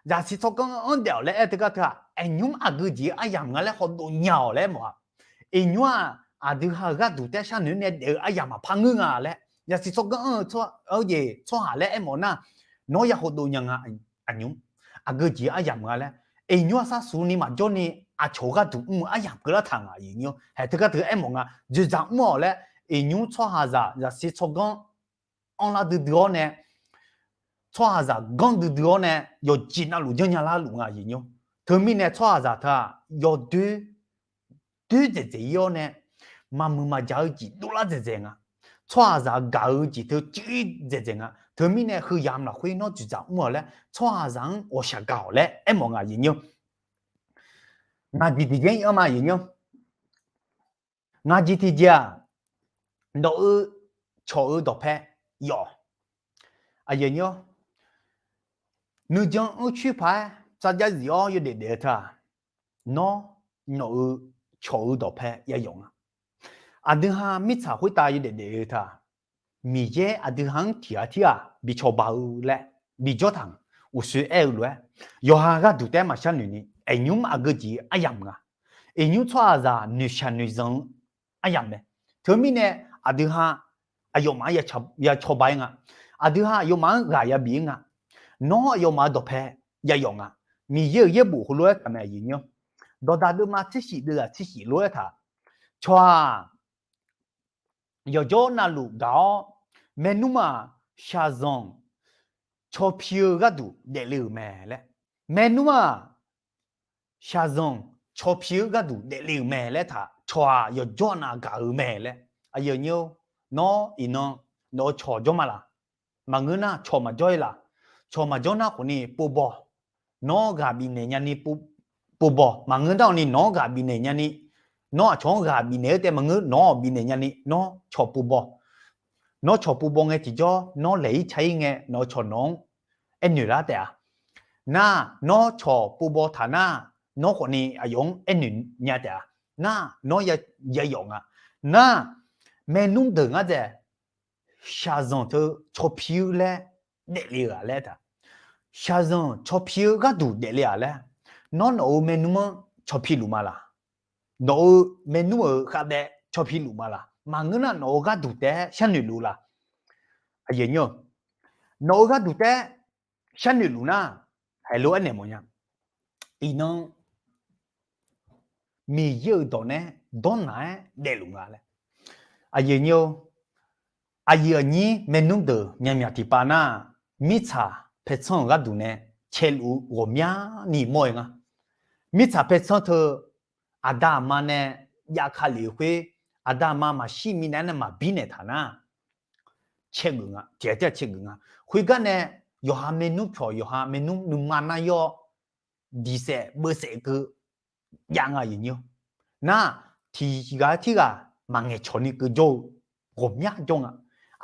Zaqsiq tsawrganr anr daef-awq laer aer teugar teu-aq, aqnymr aqgeujeq aryamq nga laer hawdov nya-awq laer aermawf-a. Iqnymr-aq aqdui ha-euq gharduq taef-aer sharnoeq nae daef-eu aryamq maqpar ngeur nga laer, yasiq tsawrganr-eu tsawrhaq laer aermawf nar, nawr ya khofdov nya nga aqnymr, aqgeu jeq-eu aryamq nga laer, iqnymr arsar suq ni maqjawr ni aqcawq-eu gharduq mr-eu aryamq keuvlar taq nga aqyuif nyir-awr, haeq teugar teu aermawf nga, dzoeqdzaq mr-awq laer, iqnymr tsawrhaqzaq zaqsiq tsawrganr anrlar duidui-awr nae, tsawrhaqzaq ganr duidui-awr nae, yawqjeq navluf janrnya larluf nga aqyuif nyir-awr. Teumirnae tsawrhaqzaq teu-aq yawdoer doer dzaeqdzaeq ir-awr nae, maqmuiq maqjaq-eu jeq dovlar dzaeqdzaeq nga. Tsawrhaqzaq gaq-eu jeq teu cuiv dzaeqdzaeq nga. Teumirnae heuyamq lafkhoer nawr dzoeqdzaq mr-awq laer, tsawrhaqzaq-anr ghawqshaq gaq-awq laer aermawf nga aqyuif nyir-awr. Ngaq jeq tiqjeq-anr ir-anr ma aqyuif nyir-awr. Ngaq jeq tiqjeq-aq, nawq-eu cawq-eu dawqpae yawf-awq. Aqyuif nyir-awr, nuijan-anr coer paq-aer sarjax zif-awr yawdaef daef-eu teu-aq, nawr nawq-eu cawq-eu dawqpae ya yawf nga. Aqdui ha mirtsaq khoertav yawdaef daef-eu teu-aq, Miqyaer aqdui ha-anr tiq ghaq tirghaq bi cawba-eu laer bijawr taq-anr uqshoe aer-eu lof-aer, yawqha gharduq taef-aer maqshar noeq ni, iqnymr aqgeu jeq aryamq nga. Iqnymr tsawrhaqzaq noeqshaq noeqzanq-eu aryamq mae. Teumirnae aqdui ha aqyawfmaf-anr ya cawba-ir nga. Aqdui ha aqyawfmaf-anr ghaq ya bif-ir nga. Nawr aqyawfmaf-eu dawqpae ya yawf nga. Miqyaer-euq yaerbof heulof-aer taq mae aqyuif nyir-awr. Dawqdaq deuvma tser shif deuvzaq tser shif lof-aer taq, cawq-aq, yawqjawr navluf gaq-awr, maernmr-aq, shaqzanq cawpi-eu gharduq daefle-euq mae laer. Maernmr-aq, shaqzanq cawpi-eu gharduq daefle-euq mae laer taq, cawq-aq yawqjawr nav gaq-eu mae laer. Aqyuif nyir-awr, nawr iqnan nawq-eu cawq jawr ma laq? Maqngeur nar cawq maqjawr-ir laq? Cawq maqjawr nar khawfni pov baw. Nawr ghaq bifnaeq nyani pov baw. Maqngeur nar-awq ni nawq-anr ghaq bifnaeq nyani, nawr aqcawq-anr ghaq bifnaeq-eu taef maqngeur, nawq-anr bifnaeq nyani nawr cawq pov baw. Nawr cawq pov baw ngae tiqjawr, nawr laeq-ir ca-ir ngae nawq-eu cawq nawq-anr aernoeq lar taef-a. Nar, nawr cawq pov baw taq nar, nawr khawfni aqyawf-anr aernoeq nya taef-a. Nar, nawr ya yawf nga. Nar, maernmr deuq ngar dzaeq shaqzanq teu cawpi-eu laer daefle-euq-aq laer taq. Shaqzanq cawpi-eu gharduq daefle-aq laer, nawr nawq-euq maernmr-anr cawpi luf ma laq? Nawq-euq maernmr-euq khavbaev cawpi luf ma laq? Maqngeur nar nawq-euq gharduq taef-aer sharnoeq luf laq? Nawq-euq gharduq taef-aer sharnoeq luf nar, haiq lof-aer naeq mawf nya. Iqnan Miqyaer-euq dawq nae dawrnaq-aer daefluf nga laer. Aqyuif aqnyir maernmr deuq myaqmyaq tiqpav nar, mirtsaq paertsanr-euq gharduq nae caeluf-eu ghawqmyani mawr-eu nga. Mirtsaq paertsanr teu aqda aqma nae jav ka lef-eu khoer, aqda aqma maqshir minav-aer nae maqbir naeqtaq nar, caergeuf nga, tiqghaq tir-aq caergeuf nga. Khoergar nae yawqha maernmr pyawq, yawqha maernmr nuima nar yawr diqsaef beuvsaef keuv jav nga aqyuif nyir-awr. Nar, tiqghaq tirghaq maqngaeq cawq ni keuv jawr-eu ghawqmya jawr nga.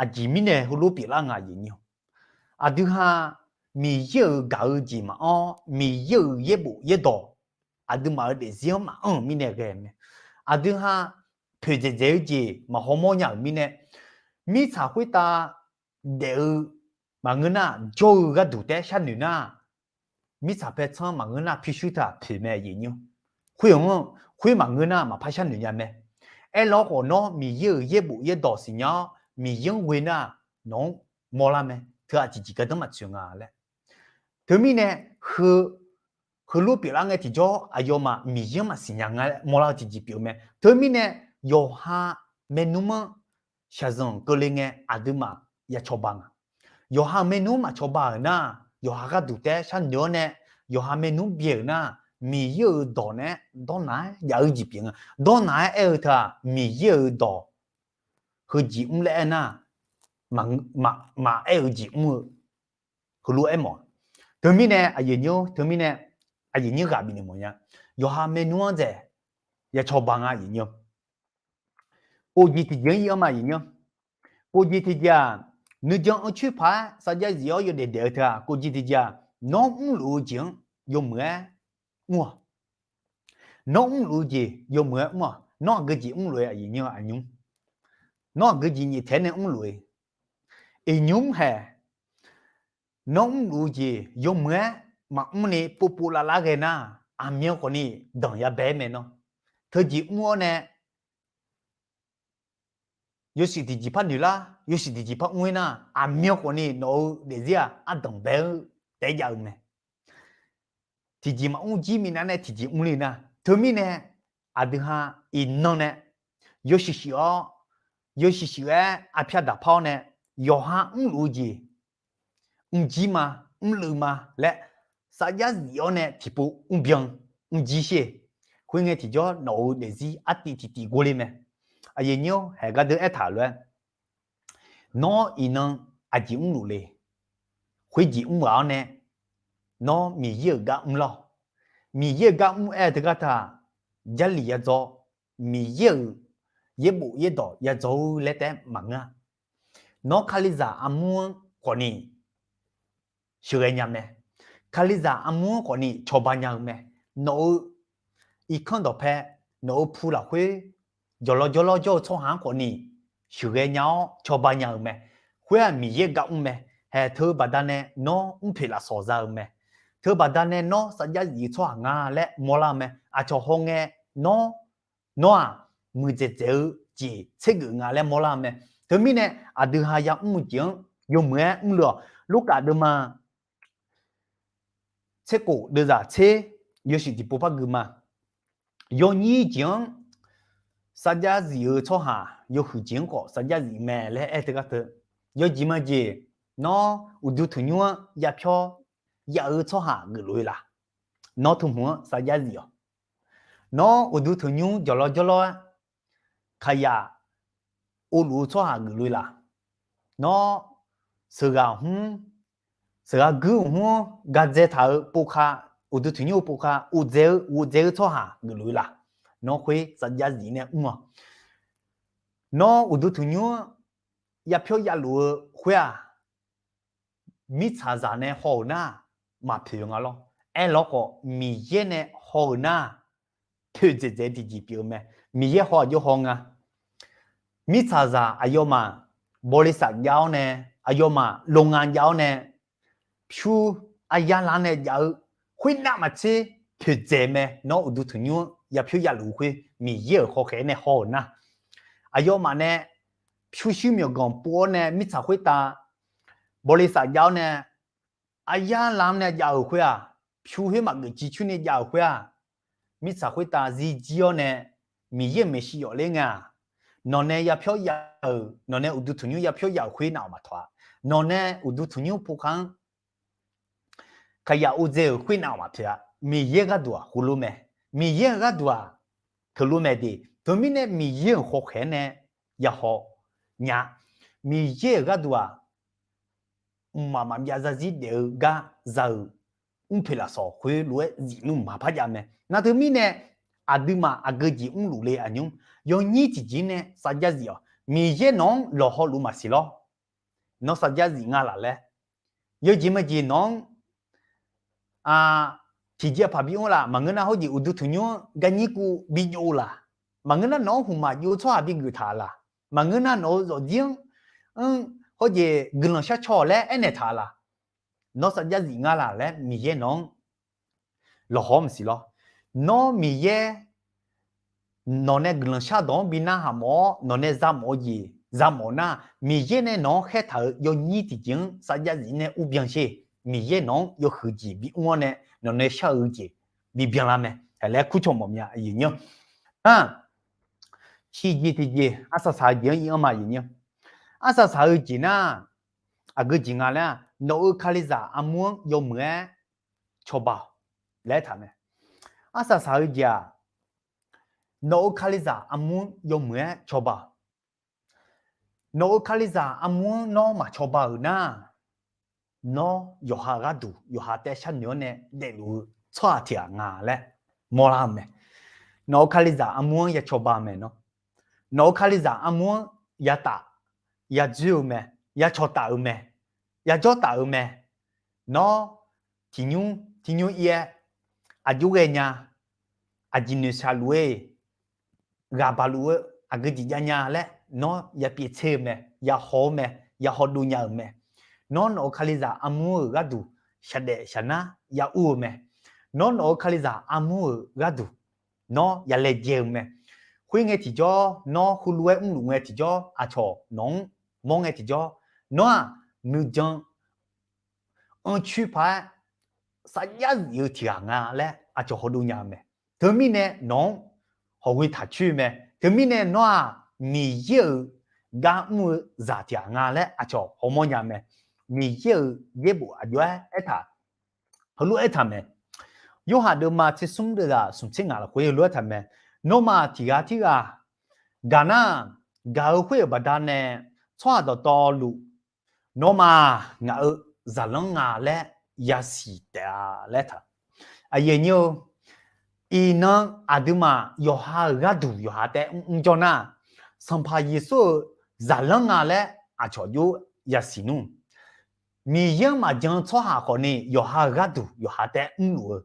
Aqjeq mirnae heulof pyeuflar nga aqyuif nyir-awr. Aqdui ha Miqyaer-euq gaq-eu jeq maqanr, Miqyaer-euq yaerbof yaerdawq aqduimaf-euq daefzir-anr maqanr-euq mirnae ghae mae. Aqdui ha poeqdzaeq dzaeq-eu jeq maqhaw mawrnya-euq mirnae, mirtsaq khoertav daef-eu maqngeur nar, jawr-eu gharduq taef-aer sharnoeq nar, mirtsaq paertsanr maqngeur nar pyurshuir taq poeq mae aqyuif nyir-awr. Khoer-anr, khoer maqngeur nar maqpar sharnoeq nya mae. Aerlar khawf nawr Miqyaer-euq yaerbof yaerdawq siqnya-awr Miqyaer-anr ghoe nar, nawq-anr mawrlar mae. Teu-aq tiqjeq gardanr maqtsoeq nga laer. Teumirnae heu heulof pyeuflar ngae tiqjawr aqyawfmaf Miqyaer-anr maqsiqnya nga laer mawrlar-eu tiqjeq pyeuf-eu mae. Teumirnae yawqha maernmr-anr shaqzanq keuvle ngae aqduimaf ya cawba nga. Yawqha-euq maernmr maqcawba-euq nar, yawqha gharduq taef-aer sharnoeq-awr nae, yawqha maernmr byae-euq nar, Miqyaer-euq dawq naeq-aer dawrnaq-aer jav-eu jeq pyeuf nga. Dawrnaq-aer aer-eu teu-aq Miqyaer-euq dawq heujeq mr laer aer nar, maqaer-eu jeq mr-eu heulof-aer mawf. Teumirnae aqyuif nyir-awr, teumirnae aqyuif nyir ghaq bifnaeq mawfnya. Yawqha maernmr-anr dzaeq ya cawba nga aqyuif nyir-awr. Kov jeq tiqjeq-anr ir-anr ma aqyuif nyir-awr. Kov jeq tiqjeq-aq, nuijan-anr coer paq-aer sarjax zif-awr yawdaef daef-eu teu-aq, kov jeq tiqjeq-aq, nawr mrluf-eu jeq-anr yawmuiq-aer mr-awq. Nawr mrluf-eu jeq yawmuiq-aer mr-awq. Nawr aqgeu jeq mrluf-eu aqyuif nyir-awr aqnymr, nawr aqgeu jeq nyaeftaeq-aer nae mrluf-eu iqnymr haeq. Nawr mrluf-eu jeq yawmuiq-aer maqmr ni povpov lavlar ghae nar, aqmyan khawfni danq ya bae-aer mae nawr. Teujeq mr-awr nae yawshuif tiqjeq par noeq lar, yawshuif tiqjeq par mr-ir nar, aqmyan khawfni nawq-eu daefzir-aq ardanq bae-eu taef jav-eu mae. Tiqjeq maqmr jir minav nae tiqjeq mr le nar, teumirnae aqdui ha iqnan nae yawshuif shuif-awr, yawshuif shuif-aer arpyar daqpar-awr nae yawqha mrluf-eu jeq mrjir ma, mrluiv ma laer sarjax zif-awr nae tiqpov mrbyan mrjir sher. Khoerngae tiqjawr nawq-eu daefzir artiv tiqtiv gor le mae. Aqyuif nyir-awr, haeq gardeuv aertaq lof-aer, nawr iqnan aqjeq mrluf le. Khoerjeq mr ghaq-awr nae nawr Miqyaer-euq gar mr lar-awq. Miqyaer-euq gar mr aer-eu teugar taq, Jarlif yadzaw, Miqyaer-euq yaerbof yaerdawq yadzaw-eu laer taef-aer maqngeur-a. Nawr Kalizaq armur-anr khawfni sheuqghae nya mae. Kalizaq armur-anr khawfni cawba nya-eu mae. Nawq-eu irkanr dawqpae, nawq-eu pu lafkhoer jawqlawr jawrlawr jawr-eu tsawrhaq-anr khawfni sheuqghae nya-awr cawba nya-eu mae. Khoer-aq Miqyaer gar mr mae. Haeq teu baqdanae nawr mrpoeq lafsawq za-eu mae. Teu baqdanae nawr sarjax zif-eu tsawrhaq nga laer mawrlar-eu mae. Aqcawq hawngae nawr, nawr-aq muiqdzaeq dzaeq-eu jeq tsergeuf nga laer mawrlar-eu mae. Teumirnae aqdui ha yamr-eu jeq-anr yawmuiq-aer mrle-awq. Lurkaf deuvma tserkhof deuvzaq tser yawshuif tiqpov par gui ma. Yawnyir jeq-anr sarjax zif-eu tsawrhaq yawhuiq jeq-anr khawf sarjax zif mae laer aer teugar teu, yawjeq majeq, nawr uqduq tanqnymr-anr yapyawr yaf-eu tsawrhaq geufluf-eu laf. Nawr teu hmq-anr sarjax zif-awq. Nawr uqduq tanqnymr jawqlawr jawrlawr-aer kaqyaf ovluf-eu tsawrhaq geufluf-eu laf. Nawr sheuqghaq hmr, sheuqghaq guir-euq hmr-anr gadzae taq-eu povka, uqduq tanqnymr-eu povka ovdzae-eu, ovdzae-eu tsawrhaq geufluf-eu laf. Nawr khoer sarjax zif nae mr-awq. Nawr uqduq tanqnymr-anr yapyawr yavluf-eu khoer-aq, mirtsaqzaq nae haw-euq nar maqpoeq nga lawr. Aerlawr khawf Miqyaer nae haw-euq nar poeqdzaeq dzaeq tiqjeq pyeuf-eu mae. Miqyaer haw aqjox haw nga. Mirtsaqzaq aqyawfmaf bawleqsaf jav-awr nae, aqyawfmaf longa jav-awr nae, pyur aryar lar nae jav-eu khoernav maqtser poeqdzaeq mae. Nawr uqduq tanqnymr-anr yapyawr yavluf-eu khoer Miqyaer-euq hawkhaeq-aer nae haw-euq nar, aqyawfmaf nae pyurshuir myawqganq pov-awr nae mirtsaq khoertav bawleqsaf jav-awr nae aryar lar nae jav-euq khoer-aq, pyur khoer maqgeuf civ coer ni jav-euq khoer-aq, mirtsaq khoertav zirjir-awr nae Miqyaer-euq maeqshi yawf ler ngae-aq, nawq nae yapyawr yaf-euq, nawq nae uqduq tanqnymr yapyawr yaf-euq khoer nav-awq maqtawq-a. Nawq nae uqduq tanqnymr povka-anr kaqyaf ovdzae-euq khoer nav-awq maqpyeuf-a. Miqyaer gharduq-aq heulof mae. Miqyaer-euq gharduq-aq teulof mae de. Teumirnae Miqyaer-euq hawkhaeq-aer nae yahaw nya. Miqyaer-euq gharduq-aq mqmaq maqbyav zarzir daef-eu gar za-euq mrpoeq lafsawq khoerlof-aer zif nmr maqpar jav mae. Nar teumirnae aqduimaf aqgeu jeq mrluf le aqnymr, yawnyir tiqjeq nae sarjax zif-awq. Miqyaer nawq-anr lawqhaw luf maqsiq lawr. Nawr sarjax zif nga laf laer, yawjeq majeq nawq-anr tiqjeq paq bimr laf. Maqngeur nar hawjeq uqduq tanqnymr-anr garnyir kuv bijov-eu laf. Maqngeur nar nawq-anr hmqmaq jov-eu tsawrhaq bigeuf taq laf. Maqngeur nar nawq-eu zawqjir-anr hawjeq guiqlanq shar caw laer aernaeq taq laf. Nawr sarjax zif nga laf laer Miqyaer nawq-anr lawqhaw maqsiq lawr. Nawr Miqyaer nawq nae guiqlanq shardawq-anr bi narhaq mawf-awr nawq nae za mawf-eu jeq za mawf nar, Miqyaer nae nawq-anr khaertaq-euq yawnyir tiqjeq-anr sarjax zif nae urbyan sher. Miqyaer nawq-anr yawhuiq jeq bimr-awr nae nawq nae shar-eu jeq bibyan lar mae laer kurcawq mawf mya. Nar, shiqjeq tiqjeq arsaq saq-eu jeq-anr ir-anr ma. Arsaq saq-eu jeq nar, aqgeu jeq nga laer-aq, nawq-euq Kalizaq armur-anr yawmuiq-aer cawba-awq laer aertaq mae. Arsaq saq-eu jeq-aq, nawq-euq Kalizaq armur-anr yawmuiq-aer cawba-awq. Nawq-euq Kalizaq armur-anr nawr maqcawba-euq nar, nawr yawqha gharduq yawqha taef sharnoeq-awr nae daefluf-eu tsawrhaq tiq ghaq nga laer mawrlar-eu mae. Nawq-euq Kalizaq armur-anr ya cawba-eu mae nawr. Nawq-euq Kalizaq armur-anr ya taf, ya dzoer-eu mae, ya cawq taf-eu mae, ya jawr taf-eu mae. Nawr tiqnymr tiqnymr ir-aer aqjox ghae nya, aqjeq noeqshaq luf-eu ghaq baq luf-eu aqgeu jeq jav nya laer nawr ya pyeuf tser-eu mae, ya haw-eu mae, ya haw dov nya-euq mae. Nawr nawq-euq Kalizaq armur-euq gharduq shaqdaef shaqnar ya ur-eu mae. Nawr nawq-euq Kalizaq armur-euq gharduq nawr ya laejae-eu mae. khoerngae tiqjawr, nawr heulof-aer mrluf ngae tiqjawr, aqcawq nawq-anr mawr ngae tiqjawr, nawr-aq nuijan anrcoer paq-aer sarjax zif-eu tiq ghaq nga laer aqcawq hawdov nya-eu mae. Teumirnae nawq-anr hawqghoe taq coer-eu mae. Teumirnae nawr-aq Miqyaer-euq gar mr-eu zaq tiq ghaq nga laer aqcawq hawmawr nya mae. Miqyaer-euq yaerbof aqjox-aer aertaq, heulof-aer aertaq mae. Yorhaq deuvma tser smr deuvzaq smq tser ngaq lafkhoer heulof-aer aertaq mae. Nawmaf tiq ghaq tirghaq gaq nar, gaq-eu khoer-euq baqdanae tsawrhaq dawqtawvluf, nawmaf ngaq-euq zaqlanr nga laer yasiq taef-a laer taq. Aqyuif aqnyir-eu, iqnan aqduimaf yawqha-euq gharduq yawqha taef mrmr jawr nar, Sanqpaq Yeqsur-euq zaqlanr nga laer aqcawq jov yasiq nmr. Miqyaer-anr maqjan-eu tsawrhaq khawfni yawqha-euq gharduq yawqha taef mrluf-eu,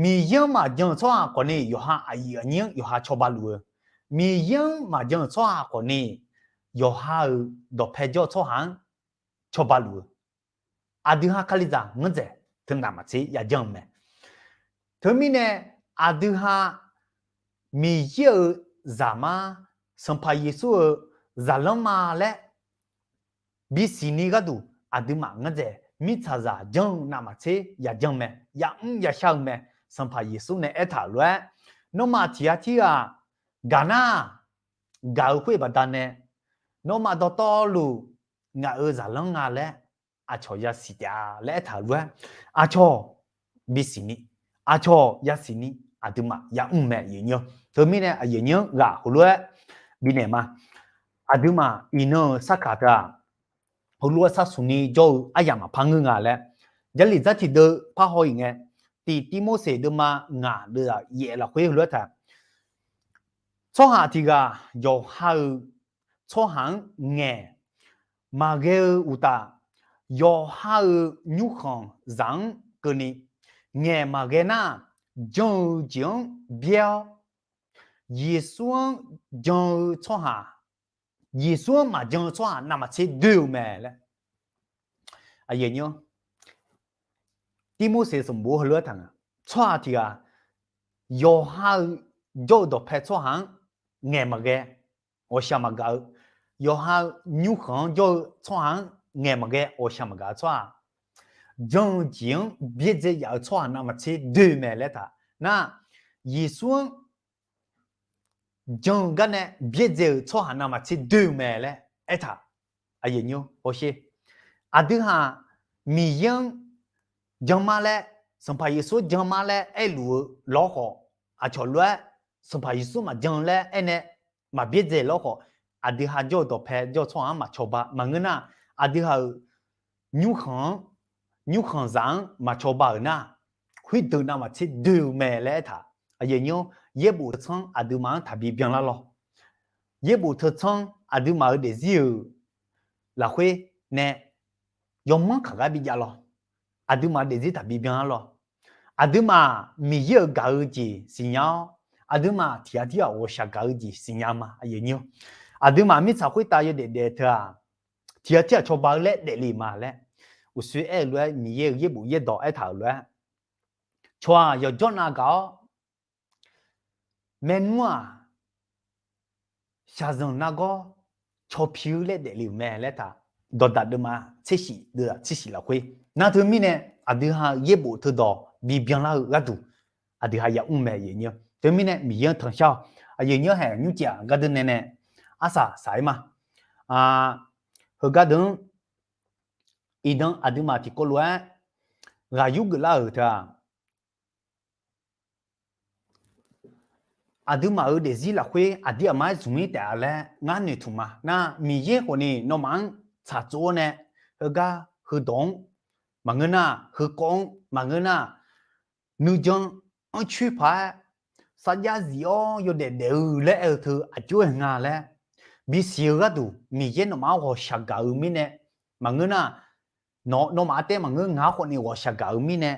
Miqyaer-anr maqjan-eu tsawrhaq khawfni yawqha aqyuif aqnyir-anr yawqha cawba luf-eu, Miqyaer-anr maqjan-euq tsawrhaq khawfni yawqha-euq dawqpae jawr-eu tsawrhaq-anr cawba luf-eu, aqdui ha Kalizaq nganr dzaeq teu ngamaf tser yajanr-eu mae. Teumirnae aqdui ha Miqyaer-euq zaqmar, Sanqpaq Yeqsur-euq zaqlanr ma laer bisiqni gharduq aqduimaf nganr dzaeq mirtsaqzaq janr-eu navmaqtser yajanr mae, yamr yashar-eu mae. Sanqpaq Yeqsur nae aertaq-euq lof-aer, nawmaf tiq ghaq tirghaq gaq nar, gaq-eu khoer-euq baqdanae nawmaf dawqtawvluf ngaq-euq zaqlanr nga laer aqcawq yasiq taef-a laer aertaq-euq lof-aer, aqcawq bisiqni, aqcawq yasiqni aqduimaf yamr mae aqyuif aqnyir-eu. Teumirnae aqyuif aqnyir-anr ghaq heulof-aer bifnaeq ma. Aqduimaf iqnan-euq sarkaq teu-aq, heulof-aer sharsuq ni jawr-eu aryamq maqpar ngeur nga laer, Jarlif dzartiq deuv parhaw-iq ngae, tiq Tirmorseq deuvma ngaq deuvzaq yaef lafkhoer heulof-aer taq, tsawrhaq tiq ghaq yawqha-euq tsawrhaq-anr ngaeq maqghae-eu uqtaf, yawqha-euq nymrkhanq zaq-anr keuvni ngaeq maqghae nar, jan-eu jeq-anr byaer-awr, Yeqsur-anr jan-eu tsawrhaq, Yeqsur-anr maqjan-eu tsawrhaq navmaqtser doe-eu mae laer. Tirmorseq sanqbof heulof-aer taq nga, tsawrhaq tiq ghaq yawqha-eu jawr-eu dawqpae tsawrhaq-anr ngaeq maqghae, ghawqshaq maqgaq-eu, yawqha-eu nymrkhanq-anr jawr-eu tsawrhaq-anr ngaeq maqghae, ghawqshaq maqgaq-eu tsawrhaq, jan-eu jeq-anr byaerdzae yaf-eu tsawrhaq navmaqtser doe-eu mae laer taq. Nar, Yeqsur-anr jan-eu garnae byaerdzae-euq tsawrhaq navmaqtser doe-eu mae laer aertaq. Aqyuif aqnyir hawsher, aqdui haq Miqyaer-anr jan ma laer, Sanqpaq Yeqsur jan ma laer aerluf-eu lawrkhawf, aqcawq lof-aer Sanqpaq Yeqsur maqjan laer aernae maqbyaerdzae lawrkhawf, aqdui ha jawr-eu dawqpae jawr-eu tsawrhaq-anr maqcawba maqngeur nar, aqdui ha-euq nymrkhanq-anr, nymrkhanq zaq-anr maqcawba-euq nar, khoerdeuq navmaqtser doe-eu mae laer aertaq. Aqyuif aqnyir, yaerbof teu tsanr aqduimaf-anr taqbi byanlar lawr. Yaerbof teu tsanr aqduimaf-euq daefzir-euq lafkhoer nae yawmanr kaq gar bijav lawr. Aqduimaf daefzir taqbi byanlar lawr. Aqduimaf Miqyaer-euq gaq-eu jeq siqnya-awr, aqduimaf tiq ghaq tirghaq ghawqshaq gaq-eu jeq siqnya ma. Aqduimaf mirtsaq khoertav yawdaef daef teu-aq, tiq ghaq tirghaq cawba-eu laer daefle ma laer uqshoe aer-eu lof-aer, Miqyaer-euq yaerbof yaerdawq aertaq-euq lof-aer, cawq-aq yawqjawr nav gaq-awr, maernmr-aq shaqzanq nargawr caw pi-eu laer daefle-euq mae laer taq. Dawqdaq deuvma tser shif deuvzaq tser shif lafkhoer nar, teumirnae aqdui ha yaerbof teudawq bibyanlar-eu gharduq aqdui ha yamr mae. Teumirnae Miqyaer-anr tanqshar-awq. Aqyuif aqnyir haeq nymrcav-aq gardeuv nae nae arsaq saq-aer ma. Heugar deuq-anr iqnan aqduimaf tiqkawv lof-aer ghaq yur geuflar-euq teu-aq, aqduimaf-euq daefzir lafkhoer aqdir aqmar-aer zmq-ir taef-a laer ngar noeqtmq ma. Nar, Miqyaer khawfni nawmaf-anr tsaqtsov-awr nae, heugar heudawq-anr maqngeur nar, heukawv-anr maqngeur nar, nuijan anrcoer paq-aer sarjax zif-awr yawdaef daef-eu laer aer-eu teu aqjox-aer nga laer bisiq-eu gharduq, Miqyaer nawmaf-anr ghawqshaq gaq-eu mirnae maqngeur nar, nawq nawmaf artaer maqngeur, ngaq-anr khawfni ghawqshaq gaq-eu mirnae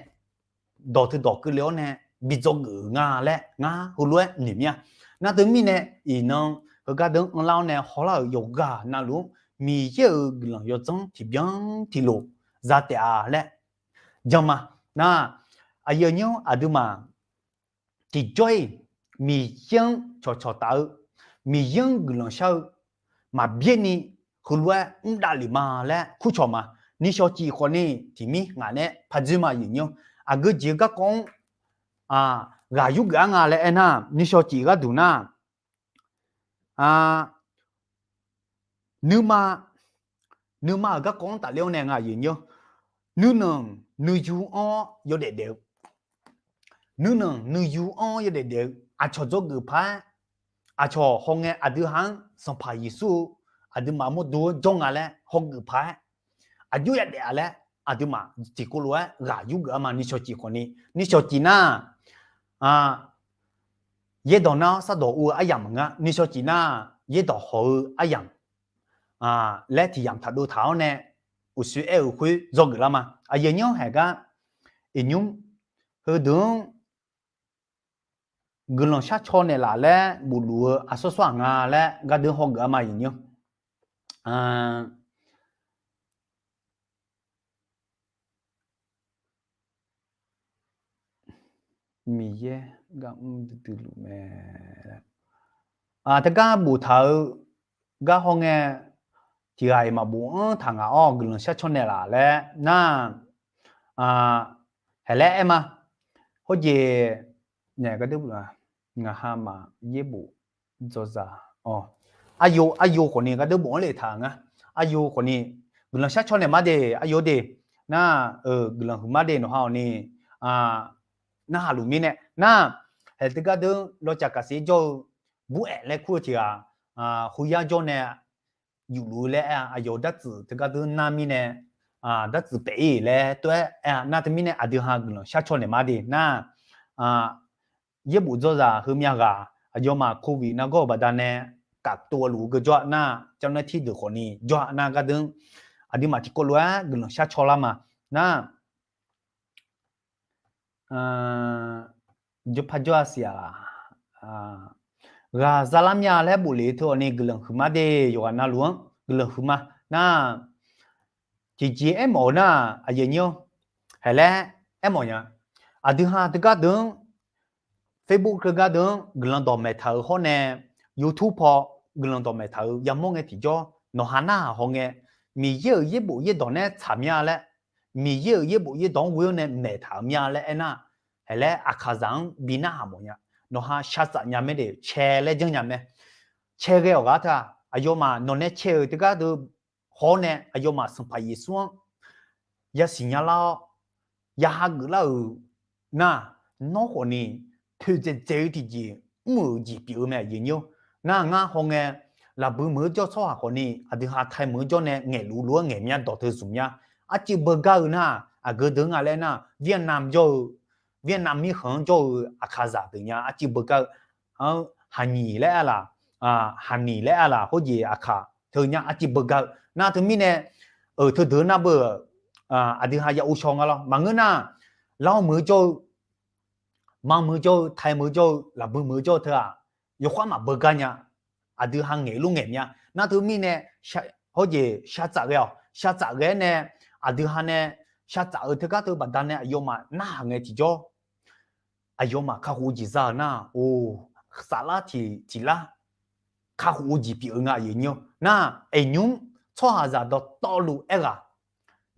dawq teudawq keuvle-awr nae bi dzawgeuf-euq nga laer ngar heulof-aer noeq mir-a. Nar teumirnae iqnan heugar deuq-anr anrlar-awr nae hawlar-euq yawqghaq navluf-anr Miqyaer-euq guiqlanq yawdzanr tiqbyan tiqlof za taef-a laer jan ma. Nar, aqyuif aqnyir-anr aqduimaf tiqjawr-iq Miqyaer-anr cawqcawq taf-eu Miqyaer-anr guiqlanq shar-eu maqbyaer ni heulof-aer mr davlef ma laer kurcawq ma. Nishawq cif khawfni tiqmir ngaq nae pardzoer ma aqyuif nyir-awr, aqgeu jeq-eu garkawv-anr ghaq yurgeuf-ar nga laer aernar, nishawq cif gharduq nar, nuima, nuima-euq garkawv-anr tafler-awr nae nga aqyuif nyir-awr, nuinanq nuiyu-anr yawdaef daef-eu, nuinanq nuiyu-anr yawdaef daef-eu aqcawq dzawgeuf paq-aer, aqcawq hawngae aqdui ha-anr Sanqpaq Yeqsur-eu aqduimaf mawrdo-anr jawr nga laer hawgeuf paq-aer, aqjox yadaef-a laer aqduimaf tiqkawv lof-aer ghaq yurgeuf-ar ma. Nishawq cif khawfni, nishawq cif nar, yaerdawq nar-awr sardawq ur-eu aryamq maqngeur, nishawq cif nar yaerdawq hawq-eu aryamq laer tiq yamq taqdov taq-awr nae uqshoe aer-euq khoer dzawgeuf lar ma. Aqyuif nyir-awr haeq gar iqnymr heudeuq-anr guiqlanq sharcaw naeqlaf laer bofluf-eu aqsawr sawr-aq nga laer gardeuv hawgeuf-ar ma aqyuif nyir-awr. Miqyaer gar mr duidui luf mae. Teugar boftaq-eu gar hawngae, tiq ghaq-iq maqbof-anr taq ngaq-awr guiqlanq sharcaw naeqlaf laer nar, haeq laer aer ma. Hawjeq nae gardeuv ngaq ha maf yaerbof dzawzaq-awq. Aryo, aryo khawfni gardeuv bof-anr le taq nga. Aryo khawfni guiqlanq sharcaw naeq ma de, aryo de. Nar-euq guiqlanq huiqma de nawq ha-awq ni, narhaq luf mirnae nar, haeq teugar deuq lawcaq kaqsiq jawr-eu bur-aeq laer kur-eu tiq ghaq, khoyar jawr nae yufluf-eu laer aer-a. Aqyawf dartsuif teugar deuq nar mirnae, dartsuif paef-ir laer tov-aer aer-a. Nar teumirnae aqdui ha guiqlanq sharcaw naeq ma de nar, yaerbof dzawzaq heumyav ghaq aqyawfmaf covid nargawr-eu baqdanae kaftov luf-eu geur jawr-a nar, เจ้าหน้าที่ deuq khawfni jawr-a nar gardeuv aqduimaf tiqkawv lof-aer guiqlanq sharcaw lar ma. Nar, jawrpar jawr-a siq-aq, ghaq zalar mya laer bof le teu-awq ni guiqlanq huiqma de, yawqghaq navluf-anr guiqlanq huiqma. Nar, tiqjeq aermawf-eu nar, aqyuif nyir-awr, haeq laer aermawf nya. Aqdui ha teugar deuq-anr Facebook teugar deuq-anr guiqlanq dawq maeqtaq-euq hawr nae, YouTube paw guiqlanq dawq maeqtaq-euq yamawr ngae tiqjawr, nawq ha narhaq hawngae, Miqyaer-euq yaerbof yaerdawq nae tsaq mya laer, Miqyaer-euq yaerbof yaerdawq-anr ghoe-awr nae maeqtaq-euq mya laer aernar, haeq laer aqkaqzaq-anr bi narhaq mawf nya. Nawq ha shar tsaf nya mae de, cae laer janrnya mae. Cae ghae-awq ghaq teu-aq, aqyawfmaf nawq nae cae-euq teugar deuq haw-awr nae aqyawfmaf Sanqpaq Yeqsur-anr yasiq nya lar-awr, ya hageuf lar-euq nar, nawr khawfni poeqdzaeq dzaeq-eu tiqjeq mr-euq jeq pyeuf-eu mae aqyuif nyir-awr. Nar ngar hawngae, lafbui meuq-eu jawr tsawrhaq khawfni aqdui ha tai meuq-eu jawr nae ngaeqluf lof-aer ngaeq mya dawq teu zmq mya. Arcuiv beugar-eu nar, aqgeu deuq nga laer nar, Vietnam jawr-eu, Vietnam mirkhanq-anr jawr-eu aqkaqzaq deuq nya arcuiv beugar-eu, haqnyiq laer aer laq, haqnyiq laer aer laq, khoerjeq aqkaq teu nya arcuiv beugar-eu nar teumirnae, euq teudeuq nar beu-euq, aqdui ha ya uvshaw nga lawr. Maqngeur nar, Lav meuq-eu jawr-eu, Manq meuq-eu jawr-eu, Tai meuq-eu jawr-eu, lafbui meuq-eu jawr-eu teu-aq, yawkhav maqbeugar nya. Aqdui ha ngaeq lof ngaeq mya. Nar teumirnae, hawjeq shar tsaf ghae-awq. Shar tsaf ghae-aer nae, aqdui ha nae shar tsaf-eu teugar teu baqdanae aqyawfmaf narhaq ngae tiqjawr, aqyawfmaf kakhof-eu jeq za-euq nar, or, saflar tiq tiqlar kakhof-eu jeq pyeuf-eu nga aqyuif nyir-awr. Nar, aeqnymr tsawrhaqzaq dawqtawvluf aerghaq,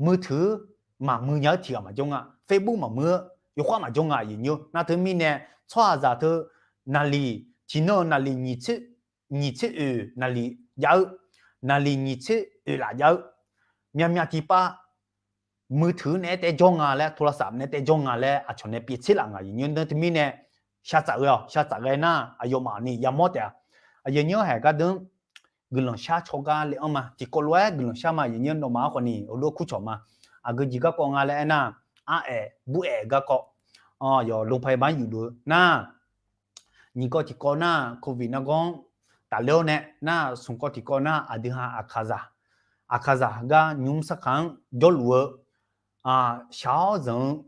muiq teuq-eu maqmuiq nya-eu tiq ghaq maqjawr nga. Facebook maqmuiq-eu yawkhav maqjawr nga aqyuif nyir-awr. Nar teumirnae, tsawrhaqzaq teu naqliq tiqnan-eu naqliq nyiq tser oeq naqliq jav-eu, naqliq nyiq tser oeq laf jav-eu, myavmyav tiqpav muiq teuq naeq-aer taev jawr nga laer, โทรศัพท์ naeq-aer taev jawr nga laer aqcawq nae pyaev tser laf nga aqyuif nyir-awr. Nar teumirnae, shar tsaf ghae-awq. Shar tsaf ghae nar, aqyawfmaf ni yamawr taef-a. Aqyuif nyir-awr, haeq gardeuq guiqlanq shar caw gar le-anr ma. Tiqkawv lof-aer guiqlanq shar ma aqyuif nyir-awr. Nawmaf-anr khawfni heulof-aer kurcawq ma. Aqgeu jeq garkawv nga laer aernar, araef bur-aef garkawv, yawf โรงพยาบาล yufluf-eu nar, nyiq kawv tiqkawv nar, covid nargawr-anr tafler-awr nae nar, smq kawv tiqkawv nar, aqdui ha aqkaqzaq, aqkaqzaq gar nymr sarkaq-anr jawrluf-eu, shaq-awr zanq-eu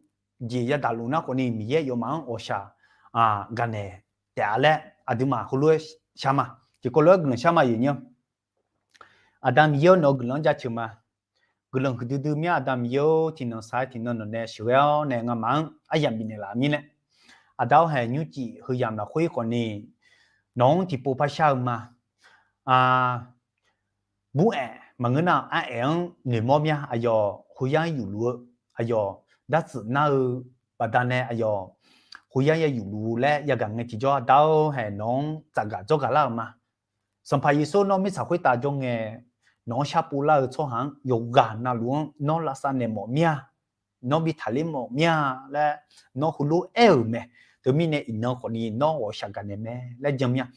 jeq yadaq luf nar khawfni Miqyaer yawfmaf-anr ghawqshaq gaqnaeq taef-a laer aqduimaf heulof-aer shar ma. Tiqkawv lof-aer guiqlanq shar ma aqyuif nyir-awr. Aqda Miqyaer-awr, nawq-eu guiqlanq-anr jaceuq ma. Guiqlanq huiqdui dui mya aqda Miqyaer-or, tiqnan saq-aer tiqnan nawq nae sheuqghae-awr nae ngamaf-anr aryamq bifnaeq laf mirnae, aqda-awr haeq nymrcif heuyamq lafkhoer khawfni nawq-anr tiqpov par shar-eu ma. Bur-aeq maqngeur nar, ar aeq-anr noeqmawr mya. Aqyawf khoyar yufluf-eu, aqyawf dartsuif nar-eu baqdanae aqyawf khoyar ya yufluf laer yagaq ngae tiqjawr, aqda-or haeq, nawq-anr tsafgaq dzawrgaq lar-euq ma. Sanqpaq Yeqsur nawr mirtsaq khoertav jawr ngae, nawq-anr sharpov lar-eu tsawrhaq-anr yawqghaq navluf-anr nawr lavsav naeq mawf mir-a, nawr bi taqler mawf mir-a laer nawr heulof-aer aer-euq mae. Teumirnae iqnan khawfni nawr ghawqshaq gaqnaeq mae laer jan mir-a.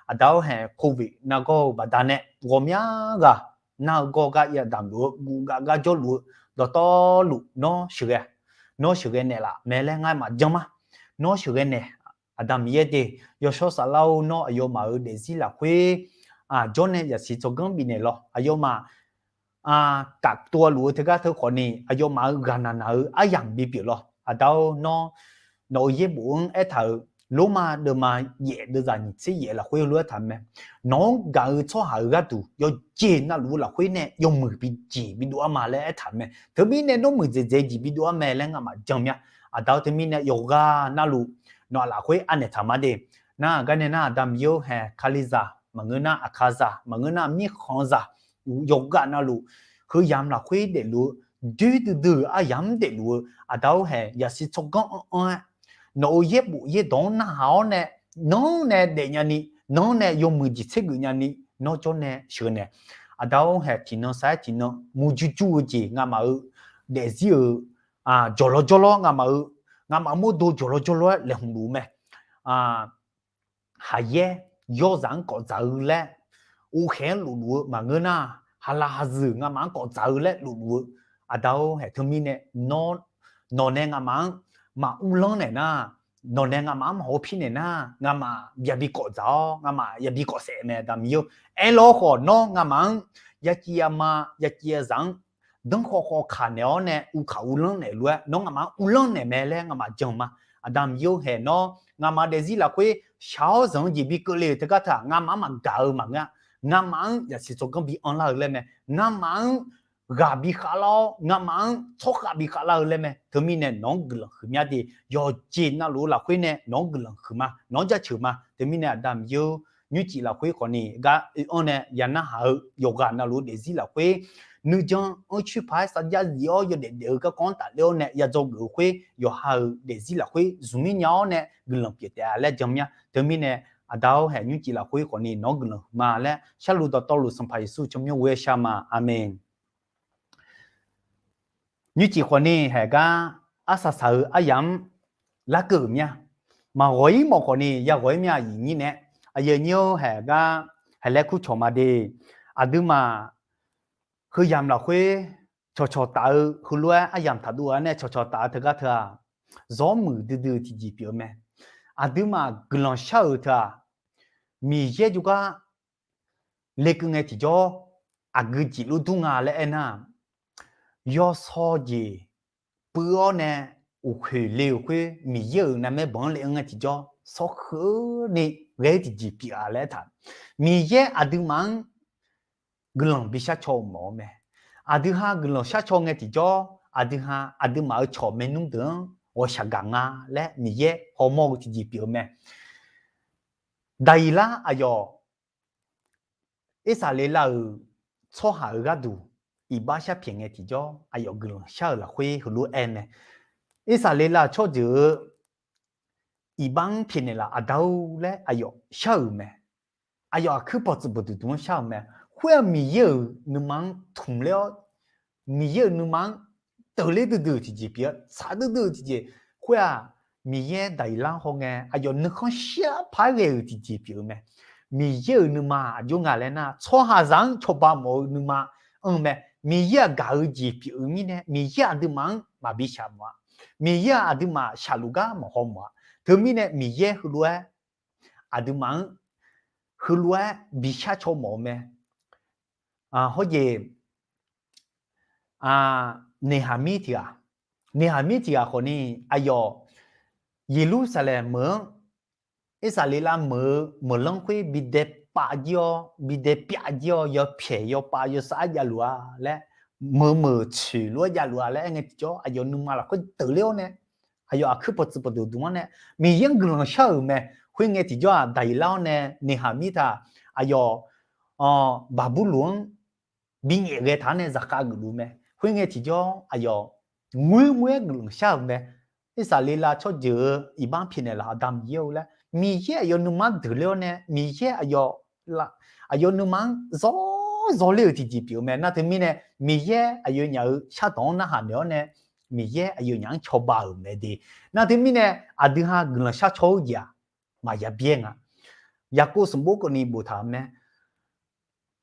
Aqda-or haeq, Covid nargawr-eu baqdanae ghawqmya ghaq nar-eu gawr gar yadamq luf-eu, guvgav gar jawrluf-eu dawqtawvluf nawr sheuqghae, nawr sheuqghae naeqlaf mae laer ngar maqjan ma. Nawr sheuqghae naeq, Aqda Miqyaer de. Yawshawr Saflar-or, nawr aqyawfmaf-euq daefzir lafkhoer jawr nae zaqsiq tsawrganr bifnaeq lawr. Aqyawfmaf kaf tov-a luf-eu teugar teu khawfni, aqyawfmaf-euq ghaqnaq naq-eu aryamq bipyeuf lawr. Aqda-or, nawr nawq-euq yaerbof-anr aertaq-euq, Lormav deuvma yaef deuvzaq nyiq tser yaef lafkhoer heulof-aer aertaq mae. Nawq-anr gaq-eu tsawrhaq-euq gharduq yawqjeq navluf-eu lafkhoer nae yawmuiq bijeq bidov-ar ma laer aertaq mae. Teumirnae nawr muiqdzaeq dzaeq jeq bidov-ar mae laer ngamaf jan mir-a. Aqda-or, teumirnae yawqghaq navluf nawq-aq lafkhoer anaeq taq ma de. Nar-aq garnae nar, Aqda Miqyaer-or haeq, Kalizaq maqngeur nar, Aqkaqzaq maqngeur nar, mirkhanqzaq, yawqghaq navluf heuyamq lafkhoer daefluf-eu, doer duidui-euq aryamq-anr daefluf-eu, Aqda-or haeq, zaqsiq tsawrganr anr anr-aer nawq-euq yaerbof yaerdawq-anr narhaq-awr nae, nanr nae daefnya ni, nanr nae yawmuiq jeq tsergeuf nya ni, nawr jawr nae sheuqnaeq. Aqda-or haeq, tiqnan sar-aer tiqnan murjur jur-eu jeq ngamaf-euq daefzir-euq jawqlawr jawrlawr ngamaf-euq, ngamaf mawrdo jawqlawr jawrlawr-aer laeqhmq luf-eu mae. Khaqyaer yawrzaq-anr kawfdzaq-eu laer, ovkhaeq-anr lofluf-eu maqngeur nar, haqlaq haqzuiq ngamaf-anr kawfdzaq-eu laer lofluf-eu, Aqda-or haeq, teumirnae nawr, nawq nae ngamaf-anr maq uvlanr naeq nar, nawq nae ngamaf-anr maq hawpir naeq nar, ngamaf byabi kawfdzaq-awr, ngamaf yabi kawfsaef mae, Aqda Miqyaer-or. Aerlawr khawf, nawr ngamaf-anr yaciv yama, yaciv yazaq-anr danrkhawv khawv kaq naeq-awr nae, uvkaq uvlanr naeq lof-aer nawr ngamaf-anr uvlanr naeq mae laer ngamaf jan ma. Aqda Miqyaer-or haeq, nawr ngamaf daefzir lafkhoer shaq-awr zanq-eu jeq bi keuvle-euq teugar teu-aq, ngamaf-anr maqgaq-eu maqngeur-a. Ngamaf-anr zaqsiq tsawrganr bi anrlar-eu laer mae. Ngamaf-anr ghaq bi khavlar-awr, ngamaf-anr tsawrkhav bi khavlar-eu laer mae. Teumirnae nawq-anr guiqlanq huiq mya de. Yawqjeq navluf-eu lafkhoer nae nawq-anr guiqlanq huiq ma, nawq-anr jaceuq ma. Teumirnae Aqda Miqyaer-or, nymrcif lafkhoer khawfni gar oe-anr nae ya narhaq-eu, yawqghaq navluf-eu daefzir lafkhoer nuijan anrcoer paq-aer sarjax zif-awr yawdaef daef-eu garkawv-anr tafler-awr nae ya dzawgeuf-eu khoer, yawqha-euq daefzir lafkhoer zmqmir nya-awr nae guiqlanq pyeuf taef-a laer jan mya. Teumirnae Aqda-or haeq, nymrcif lafkhoer khawfni nawq-anr guiqlanq huiq ma laer, sharluf dawqtawvluf Sanqpaq Yeqsur tsawrmyanr ghoe-aer shar ma. Aqmeq. Nymrcif khawfni haeq gar arsaq saq-eu aryamq-anr larkeuv-euq mya. Maqghawq-ir mawf khawfni yaghawq-ir mya. Aqyuif nyir nae, aqyuif nyir-or haeq gar haeq laer kur cawq ma de. Aqduimaf heuyamq lafkhoer cawqcawq taf-eu heulof-aer aryamq taqdov-a nae cawqcawq taf-eu teugar teu-aq, zawr muiq duidui tiqjeq pyeuf-eu mae. Aqduimaf guiqlanq shar-euq teu-aq, Miqyaer jawrgar lekeuv ngae tiqjawr aqgeu jeq lofdur nga laer aernar, yawsaw jeq puiv-awr nae uqkhoeq le-euq khoer Miqyaer-euq navmaer banq-anr le-anr ngae tiqjawr sawr kheuvni ghae-eu tiqjeq pyeuf-a laer aertaq. Miqyaer aqduimaf-anr guiqlanq bishar caw-eu mawf-eu mae. Aqdui ha guiqlanq shar caw ngae tiqjawr, aqdui ha aqduimaf-euq cawq maernmr deuq-anr ghawqshaq gaq nga laer Miqyaer hawmawr-eu tiqjeq pyeuf-eu mae. Daqyeqlar aqyawf Irsaqleqlav-euq tsawrhaq-euq gharduq iqbax shar pyaeq ngae tiqjawr, aqyawf guiqlanq shar-euq lafkhoer heulof-aer mae. Irsaqleqlav-euq tsawrjeuq-eu iqbax-anr pyaeqnaeq laf, Aqda-or laer aqyawf shar-euq mae. Aqyawf aqkuir pawqtsuif pawqdmq dmq-anr shar-euq mae. Khoer-aq Miqyaer-euq nuima-anr tmq ler-awr, Miqyaer-euq nuima-anr teuvler duidui-euq tiqjeq pyeuf-eu, tsaq duidui-euq tiqjeq. Khoer-aq Miqyaer Daqyeqlar-anr hawngae aqyawf nuikhanr shir-aer paq-aer ghae-euq tiqjeq pyeuf-eu mae. Miqyaer-euq nuima aqjox nga laer nar, tsawrhaqzaq-anr cawba mawf-eu nuima anr-eu mae. Miqyaer-aq gaq-eu jeq pyeuf-eu mirnae Miqyaer aqduimaf-anr maqbi shaq mawf-a. Miqyaer-aq aqduimaf shaqluf gar maqhaw mawf-a. Teumirnae Miqyaer heulof-aer aqduimaf-anr heulof-aer bishar caw mawf-eu mae. Hawjeq, neqhaq mir tiq ghaq, neqhaq mir tiq ghaq khawfni aqyawf Yeqlursaqlaeq meuq-anr Irsaqleqlav meuq-eu meuqlanr khoer bi dae pav jir-awr, bi dae pyav jir-awr, yawpyaeq yawpav yawsar javluf-a laer, meuq meuq tsoeq lof-aer javluf-a laer aer ngae tiqjawr, aqyawf nuima lafkhoer teuvler-awr nae, aqyawf aqkuir pawqtsuif pawqdmq dmq-anr nae Miqyaer-anr guiqlanq shar-euq mae. Khoerngae tiqjawr-aq, Daqyeqlar-awr nae noeqhaq mirtaq, aqyawf Baqburloq-anr binyaef ghae taq-awr nae zaqkhav geufluf mae. Khoerngae tiqjawr aqyawf ngoerngoer-aer guiqlanq shar-euq mae. Irsaqleqlav tsawrjeuq-euq iqbax pyaeqnaeq laf Aqda Miqyaer-eu laer, Miqyaer aqyawf nuima-anr deuqler-awr nae, Miqyaer aqyawf nuima-anr zawr zawler-euq tiqjeq pyeuf-eu mae. Nar teumirnae, Miqyaer aqyawfnyaf-euq shardawq-anr narhaq naeq-awr nae, Miqyaer aqyawfnyaf-anr cawba-euq mae de. Nar teumirnae, aqdui ha guiqlanq shar caw-eu jeq-aq, maqya byaer nga. Yaqkov sanqbof kawvni boftaq-euq mae.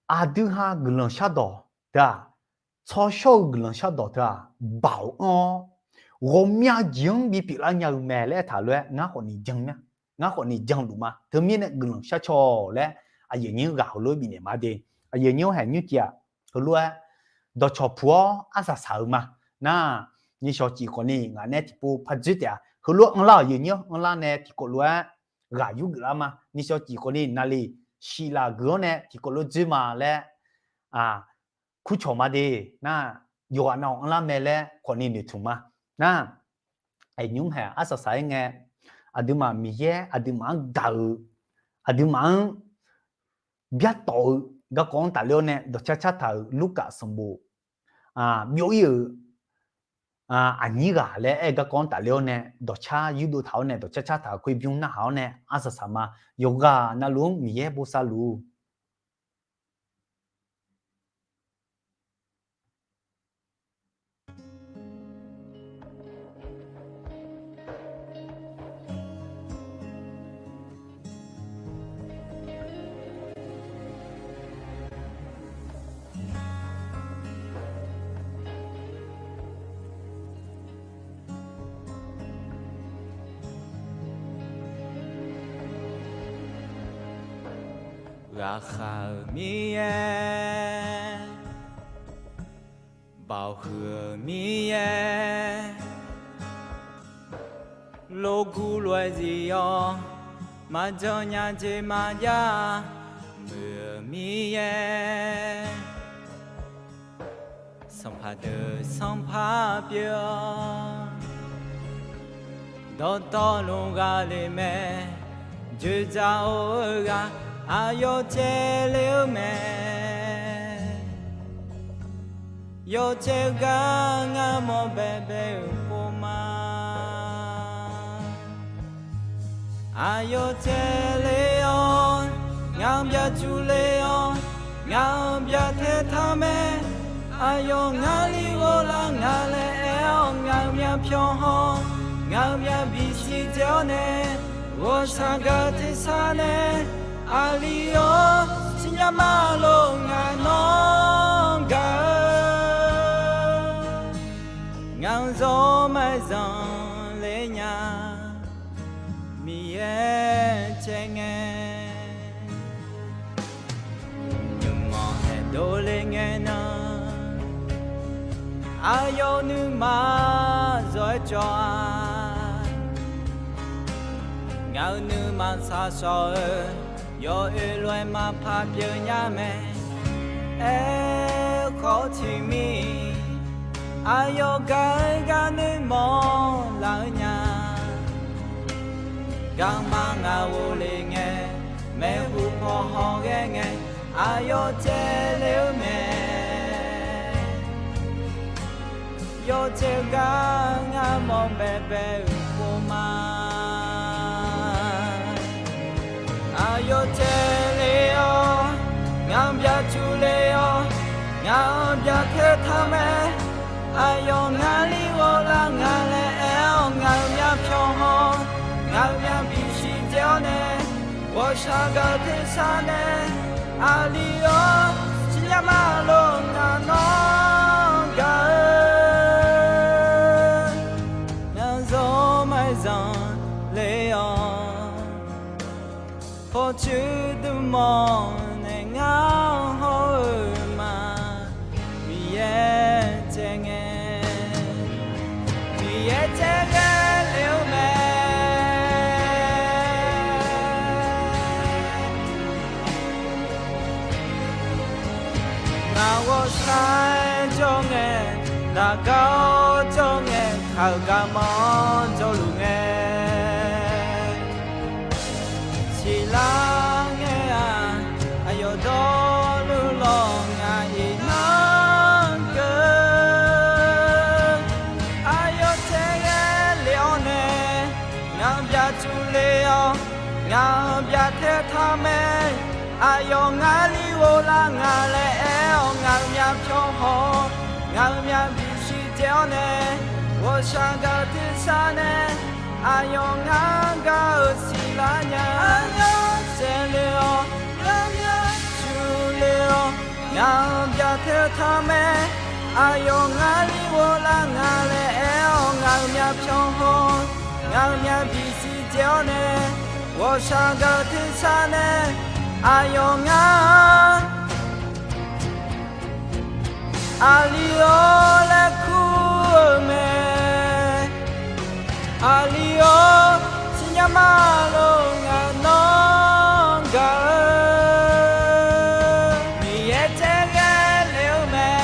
Aqdui ha guiqlanq shardawq teu-aq, tsawrshawr-eu guiqlanq shardawq teu-aq, baoq anr-awr, ghawqmya jeq-anr bipyeuf lar nya-eu mae laer aertaq lof-aer, ngar khawfni jan mya. Ngar khawfni janluf ma. Teumirnae guiqlanq shar caw laer, aqyuif aqnyir-anr ghaq heulof-aer bifnaeq ma de. Aqyuif aqnyir-anr haeq nymrciv-aq, heulof-aer dawqcawq puq-awr arsaq saq-eu ma. Nar, nishawq cif khawfni ngaq nae tiqpov par dzoer taef-a. Heulof-aer anrlar-awq, aqyuif aqnyir-anr anrlar nae tiqkawv lof-aer ghaq yurgeuf lar ma. Nishawq cif khawfni naqliq shiqlaf gui-awr nae tiqkawv lof dzoer ma laer kurcawq ma de. Nar, yawqghaq navghaq anrlar mae laer khawfni noeqtmq ma. Nar, aqyuif aqnyir-anr haeq arsaq saq-aer ngae, aqduimaf Miqyaer aqduimaf-anr gaq-eu, aqduimaf-anr byartawf-eu garkawv-anr tafler-awr nae dawqcar car taq-euq Lurkaf sanqbof byov ir-euq aqnyir ghaq laer aer-eu garkawv-anr tafler-awr nae dawqcar yurdov taq-awr nae dawqcar car taq-euq khoer bymr narhaq-awr nae arsaq saq ma. Yawqghaq navluf-anr Miqyaer bosav luf-ur. Ghaqkhav-euq Miqyaer, baoq huiq-euq Miqyaer, lof guv lof-aer zif-awr, maqjan nya jeq maqjav muiq-euq Miqyaer, sanqpaq deuq sanqpaq pyeuf-awr, dawqtawvluf ghaq le mae, joeqdzaq-or-eu ghaq aqyawf caev le-eu mae. Yawcaev gar ngar mawrbae bae-euq pov ma. Aqyawf caev le-awr, ngaq-anr byacuq le-awr, ngaq-anr byacaev taq mae. Aqyawf ngar li ghoflar nga laer aer-awr, ngaq-euq myavpyawq haw, ngaq-euq myavbif siqdzae-awr nae, ghawqshaq gaq tersar nae, aqli-awr siqnya ma lof ngaq nawr gaq-eu, ngaq-anr zawr maqzanq le nya, Miqyaer caev ngae. Nuimanq haeqdov le ngae nan, aqyawf nuima zawr-aer cawv-a. Ngaq-euq nuima shaqshawq-eu, yawoer lof-aer maqpar pyeuf nya mae. Aerkhawf tiqmir, aqyawf gaq-eu gar nuimanq laf-eu nya. Garma ngaq ghofle ngae, maeqhu paw hawghae ngae, aqyawf caev le-eu mae. Yawcaev gar ngar mawrbae bae-euq pov ma. Aqyawf caev le-awr, ngaq-anr byacuq le-awr, ngaq-anr byacaev taq mae. Aqyawf ngar li ghoflar nga laer aer-awr, ngaq-euq myavpyawq haw, ngaq-euq myavbif siqdzae-awr nae, ghawqshaq gaq tersar nae, aqli-awr siqnya ma lof ngaq nawr gaq-eu, ngaq-anr zawr maqzanq le-awr, pawqtsuif dmq mawf nae ngar hawr-eu ma. Miqyaer caev ngae, Miqyaer caev ghae le-eu mae. Ngaq ghawqshaq jawr ngae, daqgar-awr jawr ngae, kaq-euq garma-anr jawrluf ngae, Aqyawf ngar li ghoflar nga laer aer-awr, ngaq-euq myavpyawq haw-awr, ngaq-euq myavpyawq bisiq dzae-awr nae, ghawqshaq gaq-eu tersar nae, aqyawf ngar gaq-euq siqlar nya. Aqyawf saevle-awr, aqyawf cuqle-awr, ngaq-euq byaqteu taq mae. Aqyawf ngar li ghoflar nga laer aer-awr, ngaq-euq myavpyawq haw-awr, ngaq-euq myavpyawq bisiq dzae-awr nae, ghawqshaq gaq-eu tersar nae, aqyawf ngar aqli-awr laer kur-eu mae. Aqli-awr siqnya ma lor, ngaq nawr gaq-eu Miqyaer tsaer ghae lef-eu mae.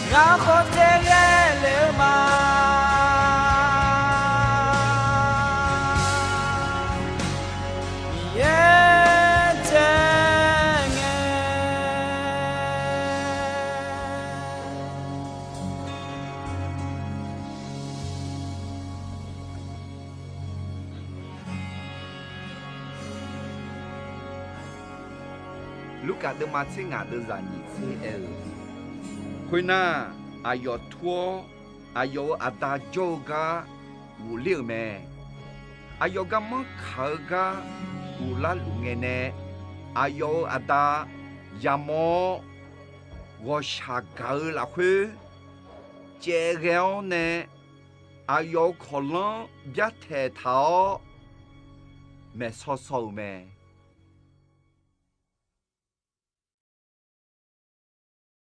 Ngar khawf tsaer ghae lef-eu ma. Miqyaer tsaer ngae. Lurkaf deuvma tser ngaq deuvzaq nyiq tser aer-eu, khoernar, aqyawf tur-awr, aqyawf-euq aqda jawr-eu gar ghofler-euq mae. Aqyawf garmanr kaq-eu gar ghoflar luf ngae nae, aqyawf-euq aqda yamawr-awr, ghawqshaq gaq-eu lafkhoer caev ghae-awr nae, aqyawf-euq kawqlanr byartaeq taq-awr maeqsaw saw-euq mae.